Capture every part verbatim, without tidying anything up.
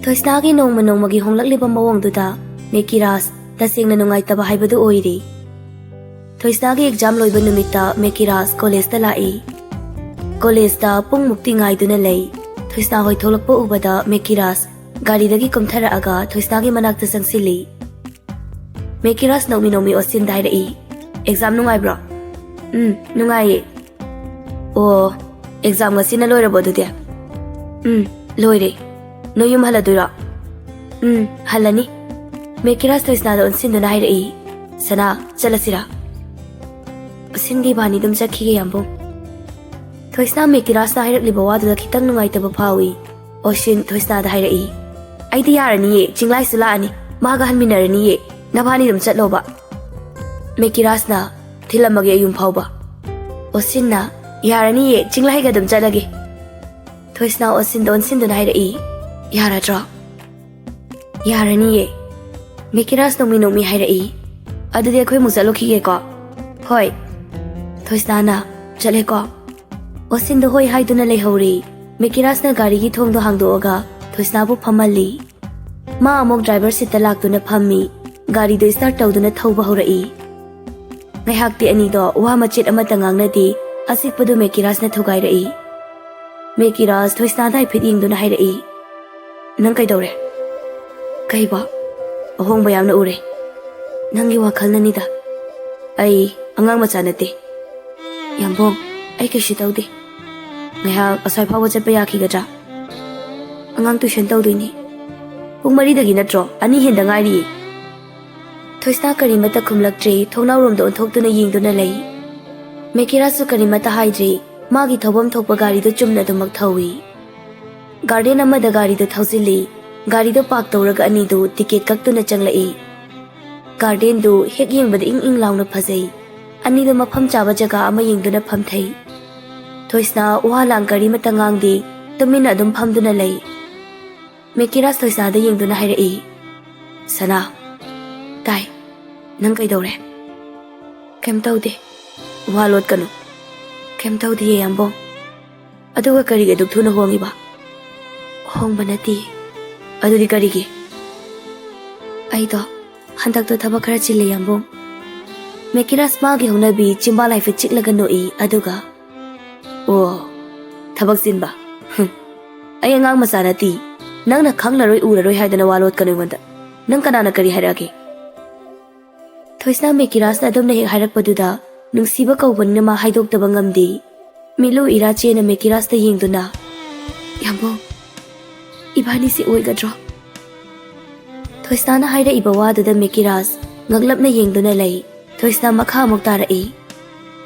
ꯊꯣꯏꯁꯅꯥꯒꯤ ꯅꯣꯡꯃ ꯅꯣꯡꯃꯒꯤ ꯍꯣꯡꯂꯛꯂꯤꯕ ꯃꯑꯣꯡꯗꯨꯗ ꯃꯦꯀꯤꯔꯥꯖ ꯇꯁꯦꯡꯅ ꯅꯨꯡꯉꯥꯏꯇꯕ ꯍꯥꯏꯕꯗꯨ ꯑꯣꯏꯔꯤ꯫ ꯊꯣꯏꯁꯅꯥꯒꯤ ꯑꯦꯛꯖꯥꯝ ꯂꯣꯏꯕ ꯅꯨꯃꯤꯠꯇ ꯃꯦꯀꯤꯔꯥꯖ ꯀꯣꯂꯦꯖꯇ ꯂꯥꯛꯏ꯫ ꯀꯣꯂꯦꯖꯇ ꯄꯨꯡꯃꯨꯛꯇꯤ ꯉꯥꯏꯗꯨꯅ ꯂꯩ꯫ ꯊꯣꯏꯁꯅꯥ ꯍꯣꯏ ꯊꯣꯛꯂꯛꯄ ꯎꯕꯗ ꯃꯦꯀꯤꯔꯥꯖ ꯒꯥꯔꯤꯗꯒꯤ ꯀꯨꯝꯊꯔꯛꯑꯒ ꯊꯣꯏꯁꯅꯥꯒꯤ ꯃꯅꯥꯛꯇ ꯆꯪꯁꯤꯜꯂꯤ꯫ ꯃꯦꯀꯤꯔꯥꯖ ꯅꯣꯛꯃꯤ ꯅꯣꯛꯃꯤ ꯑꯣꯁꯤꯟꯗ ꯍꯥꯏꯔꯛꯏ, "ꯑꯦꯛꯖꯥꯝ ꯅꯨꯡꯉꯥꯏꯕ꯭ꯔꯣ?" "ꯎꯝ, ꯅꯨꯡꯉꯥꯏꯌꯦ꯫" "ꯑꯣ, ꯑꯦꯛꯖꯥꯝ ꯉꯁꯤꯅ ꯂꯣꯏꯔꯕꯣ ꯑꯗꯨꯗꯤ?" "ꯎꯝ, ꯂꯣꯏꯔꯦ꯫ ꯅꯣꯏ ꯌꯨꯝ ꯍꯜꯂꯗꯣꯏꯔꯣ?" "ꯎꯝ, ꯍꯜꯂꯅꯤ꯫" ꯃꯦꯀꯤꯔꯥꯖ ꯊꯣꯏꯁꯅꯥꯗ ꯑꯣꯟꯁꯤꯟꯗꯨꯅ ꯍꯥꯏꯔꯛꯏ, "ꯁꯅꯥ, ꯆꯠꯂꯁꯤꯔꯥ?" "ꯑꯣꯁꯤꯟꯒ ꯏꯕꯥꯅꯤ ꯑꯗꯨꯝ ꯆꯠꯈꯤꯒꯦ, ꯌꯥꯝꯕꯨꯡ꯫" ꯊꯣꯏꯁꯅꯥ ꯃꯦꯀꯤꯔꯥꯖꯅ ꯍꯥꯏꯔꯛꯂꯤꯕ ꯋꯥꯗꯨꯗ ꯈꯤꯇꯪ ꯅꯨꯡꯉꯥꯏꯇꯕ ꯐꯥꯎꯏ꯫ ꯑꯣꯁꯤꯟ ꯊꯣꯏꯁꯅꯥꯗ ꯍꯥꯏꯔꯛꯏ, "ꯑꯩꯗꯤ ꯌꯥꯔꯅꯤꯌꯦ, ꯆꯤꯡꯂꯥꯏꯁꯨ ꯂꯥꯛꯑꯅꯤ, ꯃꯥꯒ ꯍꯟꯃꯤꯟꯅꯔꯅꯤꯌꯦ, ꯅꯕꯥꯅꯤ ꯑꯗꯨꯝ ꯆꯠꯂꯣꯕ꯫" ꯃꯦꯀꯤꯔꯥꯖꯅ, "ꯊꯤꯜꯂꯝꯃꯒꯦ ꯑꯌꯨꯝ ꯐꯥꯎꯕ꯫" ꯑꯣꯁꯤꯟꯅ, "ꯌꯥꯔꯅꯤꯌꯦ, ꯆꯤꯡꯂꯥꯏꯒ ꯑꯗꯨꯝ ꯆꯠꯂꯒꯦ꯫" ꯊꯣꯏꯁꯅꯥ ꯑꯣꯁꯤꯟꯗ ꯑꯣꯟꯁꯤꯟꯗꯨꯅ ꯍꯥꯏꯔꯛꯏ, "ꯌꯥꯔꯗ꯭ꯔꯣ?" "ꯌꯥꯔꯅꯤꯌꯦ꯫" ꯃꯦꯀꯤꯔꯥꯖ ꯅꯣꯡꯃꯤ ꯅꯣꯡꯃꯤ ꯍꯥꯏꯔꯛꯏ, "ꯑꯗꯨꯗꯤ ꯑꯩꯈꯣꯏ ꯑꯃꯨꯛ ꯆꯠꯂꯨꯈꯤꯒꯦꯀꯣ?" "ꯍꯣꯏ꯫" ꯊꯣꯏꯁꯅꯥꯅ, "ꯆꯠꯂꯦꯀꯣ?" ꯑꯣꯁꯤꯟꯗꯣ ꯍꯣꯏ ꯍꯥꯏꯗꯨꯅ ꯂꯩꯍꯧꯔꯦ꯫ ꯃꯦꯀꯤꯔꯥꯖꯅ ꯒꯥꯔꯤꯒꯤ ꯊꯣꯡꯗꯣ ꯍꯥꯡꯗꯣꯛꯑꯒ ꯊꯣꯏꯁꯅꯥꯕꯨ ꯐꯝꯍꯜꯂꯤ꯫ ꯃꯥ ꯑꯃꯨꯛ ꯗ꯭ꯔꯥꯏꯚꯔ ꯁꯤꯠꯇ ꯂꯥꯛꯇꯨꯅ ꯐꯝꯃꯤ꯫ ꯒꯥꯔꯤꯗꯨ ꯁ꯭ꯇꯥꯔꯠ ꯇꯧꯗꯨꯅ ꯊꯧꯕ ꯍꯧꯔꯛꯏ꯫ ꯉꯥꯏꯍꯥꯛꯇꯤ ꯑꯅꯤꯗꯣ ꯋꯥ ꯃꯆꯦꯠ ꯑꯃꯠꯇ ꯉꯥꯡꯅꯗꯦ꯫ ꯑꯆꯤꯛꯄꯗꯨ ꯃꯦꯀꯤꯔꯥꯖꯅ ꯊꯨꯒꯥꯏꯔꯛꯏ꯫ ꯃꯦꯀꯤꯔꯥꯖ ꯊꯣꯏꯁꯅꯥꯗ ꯍꯥꯏꯐꯦꯠ ꯌꯦꯡꯗꯨꯅ ꯍꯥꯏꯔꯛꯏ, "ꯅꯪ ꯀꯩꯗꯧꯔꯦ?" "ꯀꯩꯕꯣ?" "ꯑꯍꯣꯡꯕ ꯌꯥꯝꯅ ꯎꯔꯦ꯫" "ꯅꯪꯒꯤ ꯋꯥꯈꯜꯅꯅꯤꯗ꯫ ꯑꯩ ꯑꯉꯥꯡ ꯃꯆꯥ ꯅꯠꯇꯦ꯫" "ꯌꯥꯝꯕꯣꯡ, ꯑꯩ ꯀꯩꯁꯨ ꯇꯧꯗꯦ꯫ ꯉꯥꯏꯍꯥꯛ ꯑꯁ꯭ꯋꯥꯏ ꯐꯥꯎꯕ ꯆꯠꯄ ꯌꯥꯈꯤꯒꯗ꯭ꯔꯥ?" "ꯑꯉꯥꯡ ꯇꯨꯏꯁꯟ ꯇꯧꯗꯣꯏꯅꯤ꯫ ꯄꯨꯡ ꯃꯔꯤꯗꯒꯤ ꯅꯠꯇ꯭ꯔꯣ? ꯑꯅꯤ ꯍꯦꯟꯗ ꯉꯥꯏꯔꯤꯌꯦ꯫" ꯊꯣꯏꯁꯅꯥ ꯀꯔꯤꯃꯠꯇ ꯈꯨꯝꯂꯛꯇ꯭ꯔꯦ, ꯊꯣꯡꯅꯥꯎꯔꯣꯝꯗ ꯑꯣꯟꯊꯣꯛꯇꯨꯅ ꯌꯦꯡꯗꯨꯅ ꯂꯩ꯫ ꯃꯦꯀꯤꯔꯥꯖꯁꯨ ꯀꯔꯤꯃꯠꯇ ꯍꯥꯏꯗ꯭ꯔꯤ, ꯃꯥꯒꯤ ꯊꯧꯐꯝ ꯊꯣꯛꯄ ꯒꯥꯔꯤꯗꯨ ꯆꯨꯝꯅ ꯑꯗꯨꯃꯛ ꯊꯧꯏ꯫ ꯒꯥꯔꯗꯦꯟ ꯑꯃꯗ ꯒꯥꯔꯤꯗꯨ ꯊꯧꯖꯤꯜꯂꯤ꯫ ꯒꯥꯔꯤꯗꯨ ꯄꯥꯔꯛ ꯇꯧꯔꯒ ꯑꯅꯤꯗꯨ ꯇꯤꯀꯦꯠ ꯀꯛꯇꯨꯅ ꯆꯪꯂꯛꯏ꯫ ꯒꯥꯔꯗꯦꯟꯗꯨ ꯍꯦꯛ ꯌꯦꯡꯕꯗ ꯏꯪ ꯏꯪ ꯂꯥꯎꯅ ꯐꯖꯩ꯫ ꯑꯅꯤꯗꯨ ꯃꯐꯝ ꯆꯥꯕ ꯖꯒꯥ ꯑꯃ ꯌꯦꯡꯗꯨꯅ ꯐꯝꯊꯩ꯫ ꯊꯣꯏꯁꯅꯥ ꯋꯥ ꯂꯥꯡ ꯀꯔꯤꯃꯠꯇ ꯉꯥꯡꯗꯦ, ꯇꯨꯃꯤꯟꯅ ꯑꯗꯨꯝ ꯐꯝꯗꯨꯅ ꯂꯩ꯫ ꯃꯦꯀꯤꯔꯥꯖ ꯊꯣꯏꯁꯅꯥꯗ ꯌꯦꯡꯗꯨꯅ ꯍꯥꯏꯔꯛꯏ, "ꯁꯅꯥ꯫" "ꯇꯥꯏ꯫ ꯅꯪ ꯀꯩꯗꯧꯔꯦ?" "ꯀꯩꯝ ꯇꯧꯗꯦ꯫ ꯋꯥ ꯂꯣꯠꯀꯅꯨ꯫" "ꯀꯩꯝ ꯇꯧꯗꯤꯌꯦ, ꯌꯥꯝꯕꯣꯡ꯫ ꯑꯗꯨꯒ ꯀꯔꯤꯒꯤ ꯑꯗꯨꯛ ꯊꯨꯅ ꯍꯣꯡꯉꯤꯕ?" "ꯍꯣꯡꯕ ꯅꯠꯇꯤꯌꯦ꯫ ꯑꯗꯨꯗꯤ ꯀꯔꯤꯒꯤ? ꯑꯩꯗꯣ ꯍꯟꯗꯛꯇꯣ ꯊꯕꯛ ꯈꯔ ꯆꯤꯜꯂꯦ, ꯌꯥꯝꯕꯨꯡ꯫ ꯃꯦꯀꯤꯔꯥꯁ ꯃꯥꯒꯤ ꯍꯧꯅꯕꯤ ꯆꯤꯝꯕꯥꯜ ꯍꯥꯏꯐꯦꯠ ꯆꯤꯛꯂꯒ ꯅꯣꯛꯏ, ꯑꯗꯨꯒ, "ꯑꯣ, ꯊꯕꯛ ꯆꯤꯟꯕ? ꯍꯨꯝ, ꯑꯩ ꯑꯉꯥꯡ ꯃꯆꯥ ꯅꯠꯇꯦ꯫ ꯅꯪꯅ ꯈꯪꯂꯔꯣꯏ ꯎꯔꯔꯣꯏ ꯍꯥꯏꯗꯅ ꯋꯥ ꯂꯣꯠꯀꯅꯨ ꯑꯩꯉꯣꯟꯗ꯫ ꯅꯪ ꯀꯅꯥꯅ ꯀꯔꯤ ꯍꯥꯏꯔꯛꯑꯒꯦ?" ꯊꯣꯏꯁꯅꯥ ꯃꯦꯀꯤꯔꯥꯁꯅ ꯑꯗꯨꯝꯅ ꯍꯦꯛ ꯍꯥꯏꯔꯛꯄꯗꯨꯗ ꯅꯨꯡꯁꯤꯕ ꯀꯧꯕꯅꯤꯅ ꯃꯥ ꯍꯥꯏꯗꯣꯛꯇꯕ ꯉꯝꯗꯦ꯫ ꯃꯤꯠꯂꯨ ꯏꯔꯥ ꯆꯦꯅ ꯃꯦꯀꯤꯔꯥꯁꯇ ꯌꯦꯡꯗꯨꯅ, "ꯌꯥꯝꯕꯨꯡ, ꯏꯕꯥꯅꯤꯁꯤ ꯑꯣꯏꯒꯗ꯭ꯔꯣ?" ꯊꯣꯏꯁꯅꯥꯅ ꯍꯥꯏꯔꯛꯏꯕ ꯋꯥꯗꯨꯗ ꯃꯦꯀꯤꯔꯥꯁ ꯉꯛꯂꯞꯅ ꯌꯦꯡꯗꯨꯅ ꯂꯩ꯫ ꯊꯣꯏꯁꯅꯥ ꯃꯈꯥ ꯑꯃꯨꯛ ꯇꯥꯔꯛꯏ,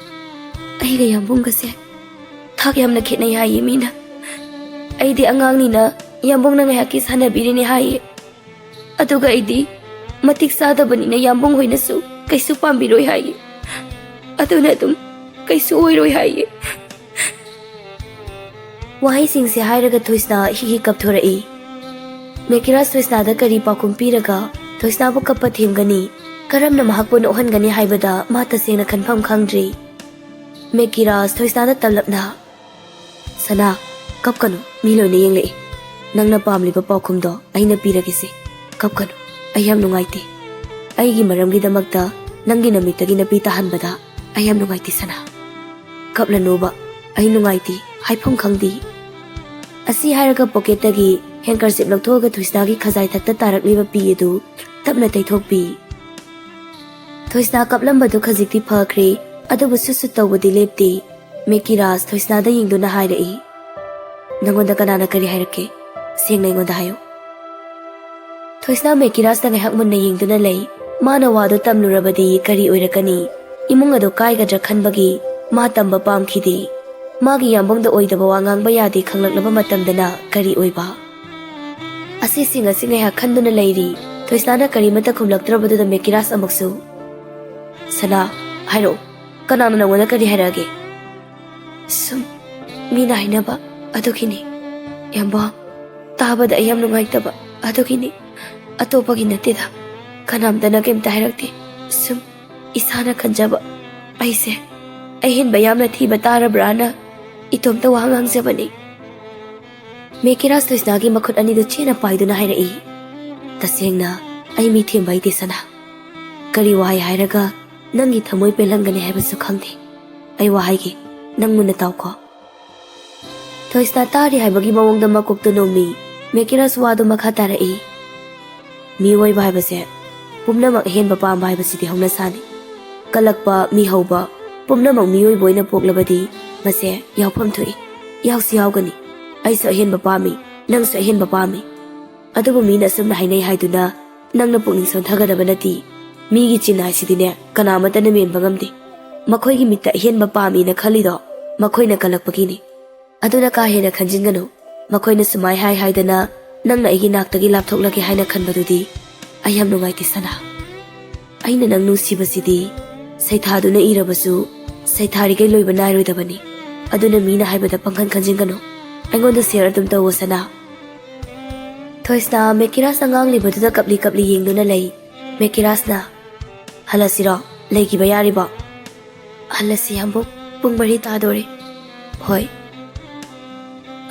"ꯑꯩꯒ ꯌꯥꯝꯕꯨꯡꯒꯁꯦ ꯊꯥꯛ ꯌꯥꯝꯅ ꯈꯦꯠꯅꯩ ꯍꯥꯏꯌꯦ ꯃꯤꯅ꯫ ꯑꯩꯗꯤ ꯑꯉꯥꯡꯅꯤꯅ ꯌꯥꯝꯕꯨꯡꯅ ꯉꯥꯏꯍꯥꯛꯀꯤ ꯁꯥꯟꯅꯕꯤꯔꯤꯅꯦ ꯍꯥꯏꯌꯦ꯫ ꯑꯗꯨꯒ ꯑꯩꯗꯤ ꯃꯇꯤꯛ ꯆꯥꯗꯕꯅꯤꯅ ꯌꯥꯝꯕꯨꯡ ꯍꯣꯏꯅꯁꯨ ꯀꯩꯁꯨ ꯄꯥꯝꯕꯤꯔꯣꯏ ꯍꯥꯏꯌꯦ꯫ ꯑꯗꯨꯅ ꯑꯗꯨꯝ ꯀꯩꯁꯨ ꯑꯣꯏꯔꯣꯏ ꯍꯥꯏꯌꯦ꯫" ꯋꯥꯍꯩꯁꯤꯡꯁꯦ ꯍꯥꯏꯔꯒ ꯊꯣꯏꯁꯅꯥ ꯍꯤ ꯍꯤ ꯀꯞꯊꯣꯔꯛꯏ꯫ ꯃꯦꯀꯤꯔꯥꯁ ꯊꯣꯏꯁꯅꯥꯗ ꯀꯔꯤ ꯄꯥꯎꯈꯨꯝ ꯄꯤꯔꯒ ꯊꯣꯏꯁꯅꯥꯕꯨ ꯀꯞꯄ ꯊꯦꯝꯒꯅꯤ, ꯀꯔꯝꯅ ꯃꯍꯥꯛꯄꯨ ꯅꯣꯛꯍꯟꯒꯅꯤ ꯍꯥꯏꯕꯗ ꯃꯥ ꯇꯁꯦꯡꯅ ꯈꯟꯐꯝ ꯈꯪꯗ꯭ꯔꯤ꯫ ꯃꯦꯀꯤꯔꯥꯁ ꯊꯣꯏꯁꯅꯥꯗ ꯇꯞꯂꯞꯅ, "ꯁꯅꯥ, ꯀꯞꯀꯅꯨ, ꯃꯤ ꯂꯣꯏꯅ ꯌꯦꯡꯂꯛꯏ꯫ ꯅꯪꯅ ꯄꯥꯝꯂꯤꯕ ꯄꯥꯎꯈꯨꯝꯗꯣ ꯑꯩꯅ ꯄꯤꯔꯒꯦꯁꯦ꯫ ꯀꯞꯀꯅꯨ, ꯑꯩ ꯌꯥꯝ ꯅꯨꯡꯉꯥꯏꯇꯦ꯫ ꯑꯩꯒꯤ ꯃꯔꯝꯒꯤꯗꯃꯛꯇ ꯅꯪꯒꯤ ꯅꯃꯤꯠꯇꯒꯤ ꯅꯄꯤ ꯇꯥꯍꯟꯕꯗ ꯑꯩ ꯌꯥꯝ ꯅꯨꯡꯉꯥꯏꯇꯦ ꯁꯅꯥ꯫ ꯀꯞꯂꯅꯨꯕ, ꯑꯩ ꯅꯨꯡꯉꯥꯏꯇꯦ, ꯍꯥꯏꯐꯝ ꯈꯪꯗꯦ꯫" ꯑꯁꯤ ꯍꯥꯏꯔꯒ ꯄꯣꯀꯦꯠꯇꯒꯤ ꯍꯦꯟꯀꯔꯆꯤꯞ ꯂꯧꯊꯣꯛꯑꯒ ꯊꯣꯏꯁꯅꯥꯒꯤ ꯈꯖꯥꯏ ꯊꯛꯇ ꯇꯥꯔꯛꯂꯤꯕ ꯄꯤ ꯑꯗꯨ ꯇꯞꯅ ꯇꯩꯊꯣꯛꯄꯤ꯫ ꯊꯣꯏꯁꯅꯥ ꯀꯞꯂꯝꯕꯗꯨ ꯈꯖꯤꯛꯇꯤ ꯐꯈ꯭ꯔꯦ, ꯑꯗꯨꯕꯨ ꯁꯨꯠ ꯁꯨꯠ ꯇꯧꯕꯗꯤ ꯂꯦꯞꯇꯦ꯫ ꯃꯦꯀꯤꯔꯥꯁ ꯊꯣꯏꯁꯅꯥꯗ ꯌꯦꯡꯗꯨꯅ ꯍꯥꯏꯔꯛꯏ, "ꯅꯪꯉꯣꯟꯗ ꯀꯅꯥꯅ ꯀꯔꯤ ꯍꯥꯏꯔꯛꯀꯦ? ꯁꯦꯡꯅ ꯑꯩꯉꯣꯟꯗ ꯍꯥꯏꯌꯨ꯫" ꯊꯣꯏꯁꯅꯥ ꯃꯦꯀꯤꯔꯥꯁꯇ ꯉꯥꯏꯍꯥꯛ ꯃꯨꯟꯅ ꯌꯦꯡꯗꯨꯅ ꯂꯩ꯫ ꯃꯥꯅ ꯋꯥꯗꯨ ꯇꯝꯂꯨꯔꯕꯗꯤ ꯀꯔꯤ ꯑꯣꯏꯔꯛꯀꯅꯤ? ꯏꯃꯨꯡ ꯑꯗꯨ ꯀꯥꯏꯒꯗ꯭ꯔꯥ ꯈꯟꯕꯒꯤ ꯃꯥ ꯇꯝꯕ ꯄꯥꯝꯈꯤꯗꯦ꯫ ꯃꯥꯒꯤ ꯌꯥꯝꯕꯨꯡꯗ ꯑꯣꯏꯗꯕ ꯋꯥ ꯉꯥꯡꯕ ꯌꯥꯗꯦ ꯈꯪꯂꯛꯂꯕ ꯃꯇꯝꯗꯅ ꯀꯔꯤ ꯑꯣꯏꯕ? ꯑꯁꯤꯁꯤꯡ ꯑꯁꯤ ꯉꯥꯏꯍꯥꯛ ꯈꯟꯗꯨꯅ ꯂꯩꯔꯤ꯫ ꯊꯣꯏꯁꯅꯥꯅ ꯀꯔꯤꯃꯠꯇ ꯈꯨꯝꯂꯛꯇ꯭ꯔꯕꯗꯨꯗ ꯃꯦꯀꯤꯔꯥꯁ ꯑꯃꯨꯛꯁꯨ, "ꯁꯅꯥ, ꯍꯥꯏꯔꯛꯑꯣ, ꯀꯅꯥꯅ ꯅꯪꯉꯣꯟꯗ ꯀꯔꯤ ꯍꯥꯏꯔꯛꯑꯒꯦ?" "ꯁꯨꯝ ꯃꯤꯅ ꯍꯥꯏꯅꯕ ꯑꯗꯨꯒꯤꯅꯤ, ꯌꯥꯝꯕ꯫ ꯇꯥꯕꯗ ꯑꯩ ꯌꯥꯝ ꯅꯨꯡꯉꯥꯏꯇꯕ ꯑꯗꯨꯒꯤꯅꯤ꯫ ꯑꯇꯣꯞꯄꯒꯤ ꯅꯠꯇꯦꯗ꯫ ꯀꯅꯥꯝꯇꯅ ꯀꯩꯝꯇ ꯍꯥꯏꯔꯛꯇꯦ꯫ ꯁꯨꯝ ꯏꯁꯥꯅ ꯈꯟꯖꯕ꯫ ꯑꯩꯁꯦ ꯑꯍꯦꯟꯕ ꯌꯥꯝꯅ ꯊꯤꯕ ꯇꯥꯔꯕ꯭ꯔꯥꯅ ꯏꯇꯣꯝꯇ ꯋꯥ ꯉꯥꯡꯖꯕꯅꯤ꯫" ꯃꯦꯀꯤꯔꯥꯁ ꯊꯣꯏꯁꯅꯥꯒꯤ ꯃꯈꯨꯠ ꯑꯅꯤꯗꯨ ꯆꯦꯠꯅ ꯄꯥꯏꯗꯨꯅ ꯍꯥꯏꯔꯛꯏ, "ꯇꯁꯦꯡꯅ ꯑꯩ ꯃꯤ ꯊꯦꯝꯕ ꯍꯩꯇꯦ ꯁꯅꯥ꯫ ꯀꯔꯤ ꯋꯥꯍꯩ ꯍꯥꯏꯔꯒ ꯅꯪꯒꯤ ꯊꯃꯣꯏ ꯄꯦꯜꯍꯟꯒꯅꯤ ꯍꯥꯏꯕꯁꯨ ꯈꯪꯗꯦ꯫ ꯑꯩ ꯋꯥ ꯍꯥꯏꯒꯦ, ꯅꯪ ꯃꯨꯟꯅ ꯇꯥꯎꯀꯣ꯫" ꯊꯣꯏꯁꯅꯥ ꯇꯥꯔꯤ ꯍꯥꯏꯕꯒꯤ ꯃꯑꯣꯡꯗ ꯃꯀꯣꯛꯇꯨ ꯅꯣꯝꯃꯤ꯫ ꯃꯦꯀꯤꯔꯥꯁ ꯋꯥꯗꯨ ꯃꯈꯥ ꯇꯥꯔꯛꯏ, "ꯃꯤꯑꯣꯏꯕ ꯍꯥꯏꯕꯁꯦ ꯄꯨꯝꯅꯃꯛ ꯑꯍꯦꯟꯕ ꯄꯥꯝꯕ ꯍꯥꯏꯕꯁꯤꯗꯤ ꯍꯧꯅꯁꯥꯅꯤ꯫ ꯀꯜꯂꯛꯄ, ꯃꯤꯍꯧꯕ, ꯄꯨꯝꯅꯃꯛ ꯃꯤꯑꯣꯏꯕ ꯑꯣꯏꯅ ꯄꯣꯛꯂꯕꯗꯤ ꯃꯁꯦ ꯌꯥꯎꯐꯝ ꯊꯣꯛꯏ, ꯌꯥꯎꯁꯨ ꯌꯥꯎꯒꯅꯤ꯫ ꯑꯩꯁꯨ ꯑꯍꯦꯟꯕ ꯄꯥꯝꯃꯤ, ꯅꯪꯁꯨ ꯑꯍꯦꯟꯕ ꯄꯥꯝꯃꯤ꯫ ꯑꯗꯨꯕꯨ ꯃꯤꯅ ꯑꯁꯨꯝꯅ ꯍꯥꯏꯅꯩ ꯍꯥꯏꯗꯨꯅ ꯅꯪꯅ ꯄꯨꯛꯅꯤꯡ ꯁꯣꯟꯊꯒꯗꯕ ꯅꯠꯇꯦ꯫ ꯃꯤꯒꯤ ꯆꯤꯟ ꯍꯥꯏꯁꯤꯗꯤꯅꯦ, ꯀꯅꯥꯃꯠꯇꯅ ꯃꯦꯟꯕ ꯉꯝꯗꯦ꯫ ꯃꯈꯣꯏꯒꯤ ꯃꯤꯠꯇ ꯑꯍꯦꯟꯕ ꯄꯥꯝꯃꯤꯅ ꯈꯜꯂꯤꯗꯣ ꯃꯈꯣꯏꯅ ꯀꯜꯂꯛꯄꯒꯤꯅꯤ꯫ ꯑꯗꯨꯅ ꯀꯥ ꯍꯦꯟꯅ ꯈꯟꯖꯤꯟꯒꯅꯨ꯫ ꯃꯈꯣꯏꯅ ꯁꯨꯃꯥꯏ ꯍꯥꯏ ꯍꯥꯏꯗꯅ ꯅꯪꯅ ꯑꯩꯒꯤ ꯅꯥꯛꯇꯒꯤ ꯂꯥꯞꯊꯣꯛꯂꯒꯦ ꯍꯥꯏꯅ ꯈꯟꯕꯗꯨꯗꯤ ꯑꯩ ꯌꯥꯝ ꯅꯨꯡꯉꯥꯏꯇꯦ ꯁꯅꯥ꯫ ꯑꯩꯅ ꯅꯪ ꯅꯨꯡꯁꯤꯕꯁꯤꯗꯤ ꯁꯩꯊꯥꯗꯨꯅ ꯏꯔꯕꯁꯨ ꯁꯩꯊꯥꯔꯤꯈꯩ ꯂꯣꯏꯕ ꯅꯥꯏꯔꯣꯏꯗꯕꯅꯤ꯫ ꯑꯗꯨꯅ ꯃꯤꯅ ꯍꯥꯏꯕꯗ ꯄꯪꯈꯟ ꯈꯟꯖꯤꯟꯒꯅꯨ꯫ ꯑꯩꯉꯣꯟꯗ ꯁꯤꯌꯔ ꯑꯗꯨꯝ ꯇꯧꯋꯣ ꯁꯅꯥ꯫" ꯊꯣꯏꯁꯅꯥ ꯃꯦꯀꯤꯔꯥꯁꯅ ꯉꯥꯡꯂꯤꯕꯗꯨꯗ ꯀꯞꯂꯤ ꯀꯞꯂꯤ ꯌꯦꯡꯗꯨꯅ ꯂꯩ꯫ ꯃꯦꯀꯤꯔꯥꯁꯅ, "ꯍꯜꯂꯁꯤꯔꯣ? ꯂꯩꯈꯤꯕ ꯌꯥꯔꯤꯕꯣ?" "ꯍꯜꯂꯁꯤ ꯌꯥꯝꯕꯨꯡ, ꯄꯨꯡ ꯃꯔꯤ ꯇꯥꯗꯣꯔꯦ꯫" "ꯍꯣꯏ꯫"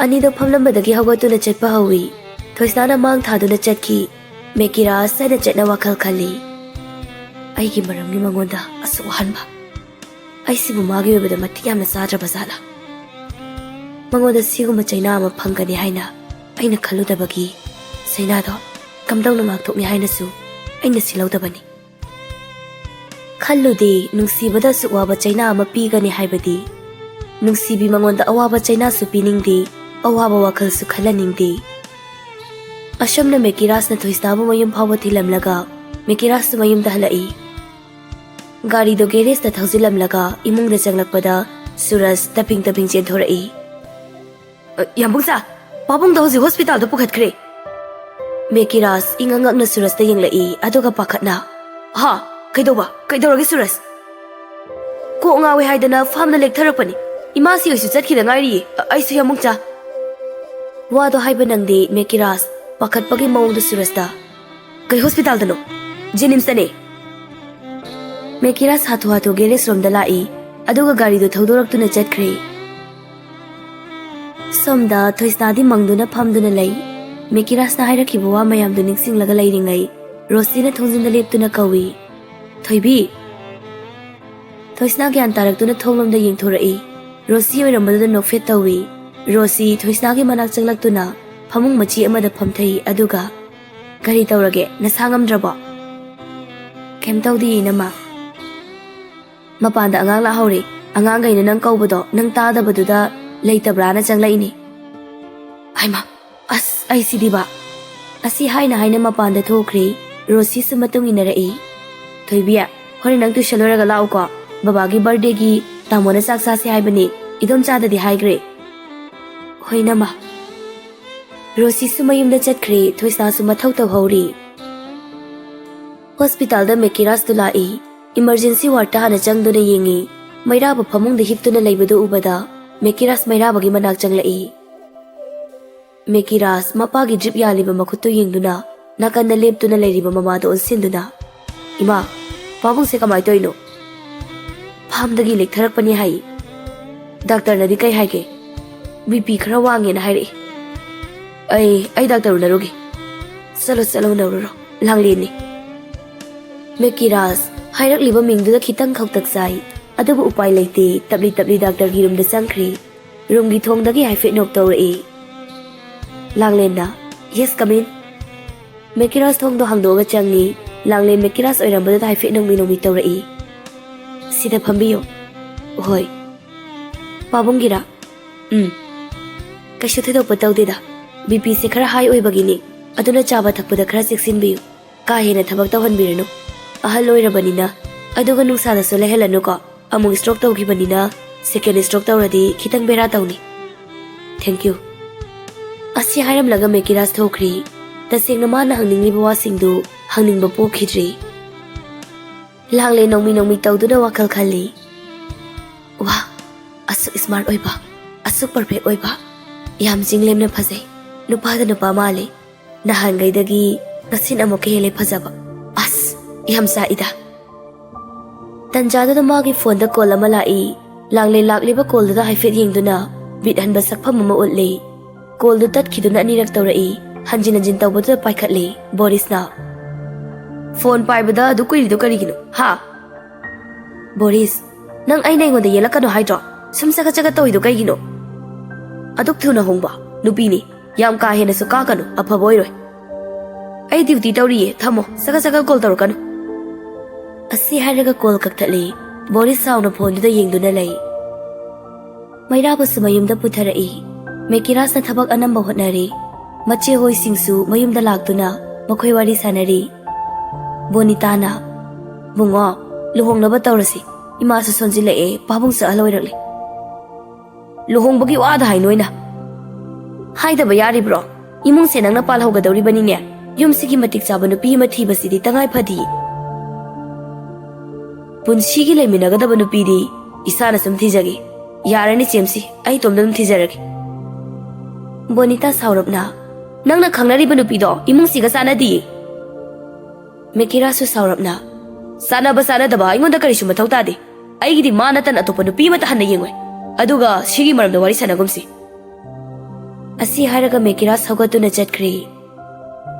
ꯑꯅꯤꯗꯣ ꯐꯝꯂꯝꯕꯗꯒꯤ ꯍꯧꯒꯠꯇꯨꯅ ꯆꯠꯄ ꯍꯧꯏ꯫ ꯊꯣꯏꯁꯅꯥꯅ ꯃꯥꯡ ꯊꯥꯗꯨꯅ ꯆꯠꯈꯤ꯫ ꯃꯦꯀꯤꯔꯥꯁ ꯆꯠꯅ ꯆꯠꯅ ꯋꯥꯈꯜ ꯈꯜꯂꯤ, "ꯑꯩꯒꯤ ꯃꯔꯝꯒꯤ ꯃꯉꯣꯟꯗ ꯑꯁꯨꯛ ꯋꯥꯍꯟꯕ, ꯑꯩꯁꯤꯕꯨ ꯃꯥꯒꯤ ꯑꯣꯏꯕꯗ ꯃꯇꯤꯛ ꯌꯥꯝꯅ ꯆꯥꯗ꯭ꯔꯕ ꯖꯥꯠꯂꯥ? ꯃꯉꯣꯟꯗ ꯁꯤꯒꯨꯝꯕ ꯆꯩꯅꯥ ꯑꯃ ꯐꯪꯒꯅꯤ ꯍꯥꯏꯅ ꯑꯩꯅ ꯈꯜꯂꯨꯗꯕꯒꯤ ꯆꯩꯅꯥꯗꯣ ꯀꯝꯗꯧꯅ ꯉꯥꯛꯊꯣꯛꯅꯤ ꯍꯥꯏꯅꯁꯨ ꯑꯩꯅ ꯁꯤꯜꯍꯧꯗꯕꯅꯤ꯫ ꯈꯜꯂꯨꯗꯦ, ꯅꯨꯡꯁꯤꯕꯗ ꯑꯁꯨꯛ ꯋꯥꯕ ꯆꯩꯅꯥ ꯑꯃ ꯄꯤꯒꯅꯤ ꯍꯥꯏꯕꯗꯤ꯫ ꯅꯨꯡꯁꯤꯕꯤ ꯃꯉꯣꯟꯗ ꯑꯋꯥꯕ ꯆꯩꯅꯥꯁꯨ ꯄꯤꯅꯤꯡꯗꯦ, ꯑꯋꯥꯕ ꯋꯥꯈꯜꯁꯨ ꯈꯜꯍꯟꯅꯤꯡꯗꯦ꯫" ꯑꯁꯨꯝꯅ ꯃꯦꯀꯤꯔꯥꯁꯅ ꯊꯣꯏꯁꯅꯥꯕꯨ ꯃꯌꯨꯝ ꯐꯥꯎꯕ ꯊꯤꯜꯂꯝꯂꯒ ꯃꯦꯀꯤꯔꯥꯁꯁꯨ ꯃꯌꯨꯝꯗ ꯍꯜꯂꯛꯏ꯫ ꯒꯥꯔꯤꯗꯣ ꯒꯦꯔꯦꯖꯇ ꯊꯧꯖꯤꯜꯂꯝꯂꯒ ꯏꯃꯨꯡꯗ ꯆꯪꯂꯛꯄꯗ ꯁꯨꯔꯖ ꯇꯞꯐꯤꯡ ꯇꯞꯐꯤꯡ ꯆꯦꯟꯊꯣꯔꯛꯏ꯫ "ꯑ, ꯌꯥꯝꯕꯨꯡꯆꯥ, ꯄꯥꯕꯨꯡꯗꯣ ꯍꯧꯖꯤꯛ ꯍꯣꯁꯄꯤꯇꯥꯜꯗ ꯄꯨꯈꯠꯈ꯭ꯔꯦ꯫" ꯃꯦꯀꯤꯔꯥꯁ ꯏꯉꯛ ꯉꯛꯅ ꯁꯨꯔꯖꯇ ꯌꯦꯡꯂꯛꯏ, ꯑꯗꯨꯒ ꯄꯥꯈꯠꯅ, "ꯍꯥ? ꯀꯩꯗꯧꯕ? ꯀꯩꯗꯧꯔꯒꯦ ꯁꯨꯔꯖ?" "ꯀꯣꯛ ꯉꯥꯎꯋꯦ ꯍꯥꯏꯗꯅ ꯐꯥꯝꯗ ꯂꯦꯛꯊꯔꯛꯄꯅꯤ꯫ ꯏꯃꯥꯁꯤ ꯍꯣꯏꯁꯨ ꯆꯠꯈꯤꯗ ꯉꯥꯏꯔꯤꯌꯦ꯫ ꯑ-, ꯑꯩꯁꯨ ꯌꯥꯝꯕꯨꯡꯆꯥ꯫" ꯋꯥꯗꯣ ꯍꯥꯏꯕ ꯅꯪꯗꯦ ꯃꯦꯀꯤꯔꯥꯁ ꯄꯥꯈꯠꯄꯒꯤ ꯃꯑꯣꯡꯗ ꯁꯨꯔꯖꯇ꯫ "ꯀꯩ ꯍꯣꯁꯄꯤꯇꯥꯜꯗꯅꯣ?" "ꯖꯦꯅꯤꯝꯁꯇꯅꯦ꯫" ꯃꯦꯀꯤꯔꯥꯁ ꯍꯥꯊꯨ ꯍꯥꯊꯨ ꯒꯦꯔꯦꯖ ꯔꯣꯝꯗ ꯂꯥꯛꯏ, ꯑꯗꯨꯒ ꯒꯥꯔꯤꯗꯨ ꯊꯧꯗꯣꯔꯛꯇꯨꯅ ꯆꯠꯈ꯭ꯔꯦ꯫ ꯁꯣꯝꯗ ꯊꯣꯏꯁꯅꯥꯗꯤ ꯃꯪꯗꯨꯅ ꯐꯝꯗꯨꯅ ꯂꯩ꯫ ꯃꯦꯀꯤꯔꯥꯖꯅ ꯍꯥꯏꯔꯛꯈꯤꯕ ꯋꯥ ꯃꯌꯥꯝꯗꯨ ꯅꯤꯡꯁꯤꯡꯂꯒ ꯂꯩꯔꯤꯉꯩ ꯔꯣꯁꯤꯅ ꯊꯣꯡꯖꯤꯟꯗ ꯂꯦꯞꯇꯨꯅ ꯀꯧꯏ, "ꯊꯣꯏꯕꯤ!" ꯊꯣꯏꯁꯅꯥ ꯒ꯭ꯌꯥꯟ ꯇꯥꯔꯛꯇꯨꯅ ꯊꯣꯡꯂꯣꯝꯗ ꯌꯦꯡꯊꯣꯔꯛꯏ꯫ ꯔꯣꯁꯤ ꯑꯣꯏꯔꯝꯕꯗꯨꯗ ꯅꯣꯛꯐꯦꯠ ꯇꯧꯏ꯫ ꯔꯣꯁꯤ ꯊꯣꯏꯁꯅꯥꯒꯤ ꯃꯅꯥꯛ ꯆꯪꯂꯛꯇꯨꯅ ꯐꯃꯨꯡ ꯃꯆꯤ ꯑꯃꯗ ꯐꯝꯊꯩ, ꯑꯗꯨꯒ, "ꯀꯔꯤ ꯇꯧꯔꯒꯦ? ꯅꯁꯥ ꯉꯝꯗ꯭ꯔꯕꯣ?" "ꯀꯩꯝ ꯇꯧꯗꯤꯌꯦ, ꯏꯅꯝꯃ꯫ ꯃꯄꯥꯟꯗ ꯑꯉꯥꯡ ꯂꯥꯛꯍꯧꯔꯦ꯫ ꯑꯉꯥꯡꯈꯩꯅ ꯅꯪ ꯀꯧꯕꯗꯣ ꯅꯪ ꯇꯥꯗꯕꯗꯨꯗ ꯂꯩꯇꯕ꯭ꯔꯥꯅ ꯆꯪꯂꯛꯏꯅꯦ꯫" "ꯍꯩꯃꯥ, ꯑꯁ, ꯑꯩ ꯁꯤꯗꯤꯕ!" ꯑꯁꯤ ꯍꯥꯏꯅ ꯍꯥꯏꯅ ꯃꯄꯥꯟꯗ ꯊꯣꯛꯈ꯭ꯔꯦ꯫ ꯔꯣꯁꯤꯁꯨ ꯃꯇꯨꯡ ꯏꯟꯅꯔꯛꯏ꯫ "ꯊꯣꯏꯕꯤ, ꯍꯣꯔꯦꯟ ꯅꯪ ꯇꯨꯏꯁꯟ ꯂꯣꯏꯔꯒ ꯂꯥꯛꯎꯀꯣ꯫ ꯕꯕꯥꯒꯤ ꯕꯥꯔꯗꯦꯒꯤ ꯇꯥꯃꯣꯅ ꯆꯥꯛ ꯆꯥꯁꯦ ꯍꯥꯏꯕꯅꯤ꯫ ꯏꯗꯣꯝꯆꯥꯗꯗꯤ ꯍꯥꯏꯈ꯭ꯔꯦ꯫" "ꯍꯣꯏ, ꯏꯅꯝꯃ꯫" ꯔꯣꯁꯤꯁꯨ ꯃꯌꯨꯝꯗ ꯆꯠꯈ꯭ꯔꯦ꯫ ꯊꯣꯏꯁꯅꯥꯁꯨ ꯃꯊꯧ ꯇꯧꯍꯧꯔꯤ꯫ ꯍꯣꯁꯄꯤꯇꯥꯜꯗ ꯃꯦꯀꯤꯔꯥꯖꯇꯨ ꯂꯥꯛꯏ꯫ ꯏꯃꯔꯖꯦꯟꯁꯤ ꯋꯥꯔꯗꯇ ꯍꯥꯟꯅ ꯆꯪꯗꯨꯅ ꯌꯦꯡꯉꯤ꯫ ꯃꯩꯔꯥꯕ ꯐꯃꯨꯡꯗ ꯍꯤꯞꯇꯨꯅ ꯂꯩꯕꯗꯨ ꯎꯕꯗ ꯃꯦꯀꯤꯔꯥꯖ ꯃꯩꯔꯥꯕꯒꯤ ꯃꯅꯥꯛ ꯆꯪꯂꯛꯏ꯫ ꯃꯦꯀꯤꯔꯥꯖ ꯃꯄꯥꯒꯤ ꯗ꯭ꯔꯤꯞ ꯌꯥꯜꯂꯤꯕ ꯃꯈꯨꯠꯇꯨ ꯌꯦꯡꯗꯨꯅ ꯅꯥꯀꯟꯗ ꯂꯦꯞꯇꯨꯅ ꯂꯩꯔꯤꯕ ꯃꯃꯥꯗꯨ ꯑꯣꯟꯁꯤꯟꯗꯨꯅ, "ꯏꯃꯥ, ꯄꯥꯕꯨꯡꯁꯦ ꯀꯃꯥꯏ ꯇꯧꯔꯤꯅꯣ?" "ꯐꯥꯝꯗꯒꯤ ꯂꯦꯛꯊꯔꯛꯄꯅꯤ ꯍꯥꯏ꯫" "ꯗꯥꯛꯇꯔꯅꯗꯤ ꯀꯩ ꯍꯥꯏꯒꯦ?" "ꯕꯤ ꯄꯤ ꯈꯔ ꯋꯥꯡꯉꯦꯅ ꯍꯥꯏꯔꯛꯏ꯫" "ꯑꯩ, ꯑꯩ ꯗꯥꯛꯇꯔ ꯎꯅꯔꯨꯒꯦ꯫" "ꯆꯠꯂꯣ, ꯆꯠꯂꯣ, ꯎꯅꯔꯨꯔꯣ꯫ ꯂꯥꯡꯂꯦꯟꯅꯤ꯫" ꯃꯦꯀꯤꯔꯥꯖ ꯍꯥꯏꯔꯛꯂꯤꯕ ꯃꯤꯡꯗꯨꯗ ꯈꯤꯇꯪ ꯈꯧꯇꯛ ꯆꯥꯏ꯫ ꯑꯗꯨꯕꯨ ꯎꯄꯥꯏ ꯂꯩꯇꯦ, ꯇꯞꯂꯤ ꯇꯞꯂꯤ ꯗꯥꯛꯇꯔꯒꯤ ꯔꯨꯝꯗ ꯆꯪꯈ꯭ꯔꯦ꯫ ꯔꯨꯝꯒꯤ ꯊꯣꯡꯗꯒꯤ ꯍꯥꯏꯐꯦꯠ ꯅꯣꯛ ꯇꯧꯔꯛꯏ꯫ ꯂꯥꯡꯂꯦꯟꯅ, "Yes, come in." ꯃꯦꯀꯤꯔꯥꯖ ꯊꯣꯡꯗꯣ ꯍꯥꯡꯗꯣꯛꯑꯒ ꯆꯪꯉꯤ꯫ ꯂꯥꯡꯂꯦꯟ ꯃꯦꯀꯤꯔꯥꯖ ꯑꯣꯏꯔꯝꯕꯗꯨꯗ ꯍꯥꯏꯐꯦꯠ ꯅꯣꯛꯃꯤ ꯅꯣꯛꯃꯤ ꯇꯧꯔꯛꯏ꯫ "ꯁꯤꯗ ꯐꯝꯕꯤꯌꯨ꯫" "ꯍꯣꯏ꯫" "ꯄꯥꯕꯨꯡꯒꯤꯔꯥ?" "ꯎꯝ꯫ ꯀꯩꯁꯨ ꯊꯣꯏꯗꯣꯛꯄ ꯇꯧꯗꯦꯗ꯫ ꯕꯤ ꯄꯤꯁꯦ ꯈꯔ ꯍꯥꯏ ꯑꯣꯏꯕꯒꯤꯅꯤ꯫ ꯑꯗꯨꯅ ꯆꯥꯕ ꯊꯛꯄꯗ ꯈꯔ ꯆꯦꯛꯁꯤꯟꯕꯤꯌꯨ꯫ ꯀꯥ ꯍꯦꯟꯅ ꯊꯕꯛ ꯇꯧꯍꯟꯕꯤꯔꯅꯨ꯫ ꯑꯍꯜ ꯑꯣꯏꯔꯕꯅꯤꯅ꯫ ꯑꯗꯨꯒ ꯅꯨꯡꯁꯥꯗꯁꯨ ꯂꯩꯍꯜꯂꯅꯨꯀꯣ꯫ ꯑꯃꯨꯛ ꯁ꯭ꯇ꯭ꯔꯣꯛ ꯇꯧꯈꯤꯕꯅꯤꯅ, ꯁꯦꯀꯦꯟ ꯁ꯭ꯇ꯭ꯔꯣꯛ ꯇꯧꯔꯗꯤ ꯈꯤꯇꯪ ꯕꯦꯔꯥ ꯇꯧꯅꯤ꯫ Thank you꯫ ꯑꯁꯤ ꯍꯥꯏꯔꯝꯂꯒ ꯃꯦꯀꯤꯔꯥꯖ ꯊꯣꯛꯈ꯭ꯔꯤ꯫ ꯇꯁꯦꯡꯅ ꯃꯥꯅ ꯍꯪꯅꯤꯡꯂꯤꯕ ꯋꯥꯁꯤꯡꯗꯨ ꯍꯪꯅꯤꯡꯕ ꯄꯣꯛꯈꯤꯗ꯭ꯔꯤ꯫ ꯂꯥꯡꯂꯦꯟ ꯅꯣꯡꯃꯤ ꯅꯣꯡꯃꯤ ꯇꯧꯗꯨꯅ ꯋꯥꯈꯜ ꯈꯜꯂꯤ꯫ "ꯋꯥ, ꯑꯁꯨꯛ ꯁ꯭ꯃꯥꯔꯠ ꯑꯣꯏꯕ, ꯑꯁꯨꯛ ꯄꯔꯐꯦꯛ ꯑꯣꯏꯕ, ꯌꯥꯝ ꯆꯤꯡꯂꯦꯝꯅ ꯐꯖꯩ꯫ ꯅꯨꯄꯥꯗ ꯅꯨꯄꯥ ꯃꯥꯜꯂꯤ꯫ ꯅꯍꯥꯟꯈꯩꯗꯒꯤ ꯉꯁꯤꯅ ꯑꯃꯨꯛꯀ ꯍꯦꯜꯂꯦ ꯐꯖꯕ꯫ ꯑꯁ, ꯌꯥꯝ ꯆꯥꯛꯏꯗ꯫" ꯇꯟꯖꯥꯗꯨꯗ ꯃꯥꯒꯤ ꯐꯣꯟꯗ ꯀꯣꯜ ꯑꯃ ꯂꯥꯛꯏ꯫ ꯂꯥꯡꯂꯦꯟ ꯂꯥꯛꯂꯤꯕ ꯀꯣꯜꯗꯨꯗ ꯍꯥꯏꯐꯦꯠ ꯌꯦꯡꯗꯨꯅ, ꯕꯤꯠ ꯍꯟꯕ ꯁꯛꯐꯝ ꯑꯃ ꯎꯠꯂꯤ꯫ ꯀꯣꯜꯗꯨ ꯇꯠꯈꯤꯗꯨꯅ ꯑꯅꯤꯔꯛ ꯇꯧꯔꯛꯏ꯫ ꯍꯟꯖꯤꯟ ꯍꯟꯖꯤꯟ ꯇꯧꯕꯗꯨꯗ ꯄꯥꯏꯈꯠꯂꯤ ꯕꯣꯔꯤꯁꯅ꯫ "ꯐꯣꯟ ꯄꯥꯏꯕꯗ ꯑꯗꯨ ꯀꯨꯏꯔꯤꯗꯨ ꯀꯔꯤꯒꯤꯅꯣ, ꯍꯥ?" "ꯕꯣꯔꯤꯁ, ꯅꯪ ꯑꯩꯅ ꯑꯩꯉꯣꯟꯗ ꯌꯦꯜꯂꯛꯀꯅꯣ ꯍꯥꯏꯗ꯭ꯔꯣ? ꯁꯨꯝ ꯆꯒꯠ ꯆꯒꯠ ꯇꯧꯏꯗꯣ ꯀꯩꯒꯤꯅꯣ? ꯑꯗꯨꯛ ꯊꯨꯅ ꯍꯣꯡꯕ ꯅꯨꯄꯤꯅꯤ꯫ ꯌꯥꯝ ꯀꯥ ꯍꯦꯟꯅꯁꯨ ꯀꯥꯀꯅꯨ, ꯑꯐꯕ ꯑꯣꯏꯔꯣꯏ꯫ ꯑꯩ ꯗ꯭ꯌꯨꯇꯤ ꯇꯧꯔꯤꯌꯦ, ꯊꯝꯃꯣ, ꯆꯒꯠ ꯆꯒꯠ ꯀꯣꯜ ꯇꯧꯔꯛꯀꯅꯨ꯫" ꯑꯁꯤ ꯍꯥꯏꯔꯒ ꯀꯣꯜ ꯀꯛꯊꯠꯂꯤ꯫ ꯕꯣꯔꯤꯁ ꯁꯥꯎꯅ ꯐꯣꯟꯗꯨꯗ ꯌꯦꯡꯗꯨꯅ ꯂꯩ꯫ ꯃꯩꯔꯥꯕꯨꯁꯨ ꯃꯌꯨꯝꯗ ꯄꯨꯊꯔꯛꯏ꯫ ꯃꯦꯀꯤꯔꯥꯁꯅ ꯊꯕꯛ ꯑꯅꯝꯕ ꯍꯣꯠꯅꯔꯤ꯫ ꯃꯆꯦ ꯍꯣꯏꯁꯤꯡꯁꯨ ꯃꯌꯨꯝꯗ ꯂꯥꯛꯇꯨꯅ ꯃꯈꯣꯏ ꯋꯥꯔꯤ ꯁꯥꯟꯅꯔꯤ꯫ ꯕꯣꯅꯤꯇꯥꯅ, "ꯕꯨꯡꯉꯣ, ꯂꯨꯍꯣꯡꯅꯕ ꯇꯧꯔꯁꯤ꯫ ꯏꯃꯥꯁꯨ ꯁꯣꯟꯖꯤꯜꯂꯛꯑꯦ, ꯄꯥꯕꯨꯡꯁꯨ ꯑꯍꯜ ꯑꯣꯏꯔꯛꯂꯦ꯫" "ꯂꯨꯍꯣꯡꯕꯒꯤ ꯋꯥꯗ ꯍꯥꯏ ꯅꯣꯏꯅ ꯍꯥꯏꯗꯕ ꯌꯥꯔꯤꯕ꯭ꯔꯣ? ꯏꯃꯨꯡꯁꯦ ꯅꯪꯅ ꯄꯥꯜꯍꯧꯒꯗꯧꯔꯤꯕꯅꯤꯅꯦ꯫ ꯌꯨꯝꯁꯤꯒꯤ ꯃꯇꯤꯛ ꯆꯥꯕ ꯅꯨꯄꯤ ꯑꯃ ꯊꯤꯕꯁꯤꯗꯤ ꯇꯉꯥꯏ ꯐꯗꯤꯌꯦ꯫ ꯄꯨꯟꯁꯤꯒꯤ ꯂꯩꯃꯤꯟꯅꯒꯗꯕ ꯅꯨꯄꯤꯗꯤ ꯏꯁꯥꯅ ꯁꯨꯝ ꯊꯤꯖꯒꯦ꯫ ꯌꯥꯔꯅꯤ ꯆꯦꯝꯁꯤ, ꯑꯩ ꯏꯇꯣꯝꯗ ꯑꯗꯨꯝ ꯊꯤꯖꯔꯒꯦ꯫" ꯕꯣꯅꯤꯇꯥ ꯁꯥꯎꯔꯞꯅ, "ꯅꯪꯅ ꯈꯪꯅꯔꯤꯕ ꯅꯨꯄꯤꯗꯣ ꯏꯃꯨꯡꯁꯤꯒ ꯆꯥꯟꯅꯗꯤꯌꯦ꯫" ꯃꯦꯀꯤꯔꯥꯁꯨ ꯁꯥꯎꯔꯞꯅ, "ꯆꯥꯟꯅꯕ ꯆꯥꯟꯅꯗꯕ ꯑꯩꯉꯣꯟꯗ ꯀꯔꯤꯁꯨ ꯃꯊꯧ ꯇꯥꯗꯦ꯫ ꯑꯩꯒꯤꯗꯤ ꯃꯥ ꯅꯠꯇꯅ ꯑꯇꯣꯞꯄ ꯅꯨꯄꯤ ꯑꯃꯠꯇ ꯍꯟꯅ ꯌꯦꯡꯉꯣꯏ꯫ ꯑꯗꯨꯒ ꯁꯤꯒꯤ ꯃꯔꯝꯗ ꯋꯥꯔꯤ ꯁꯥꯟꯅꯒꯨꯝꯁꯤ꯫" ꯑꯁꯤ ꯍꯥꯏꯔꯒ ꯃꯦꯀꯤꯔꯥꯁ ꯍꯧꯒꯠꯇꯨꯅ ꯆꯠꯈ꯭ꯔꯦ꯫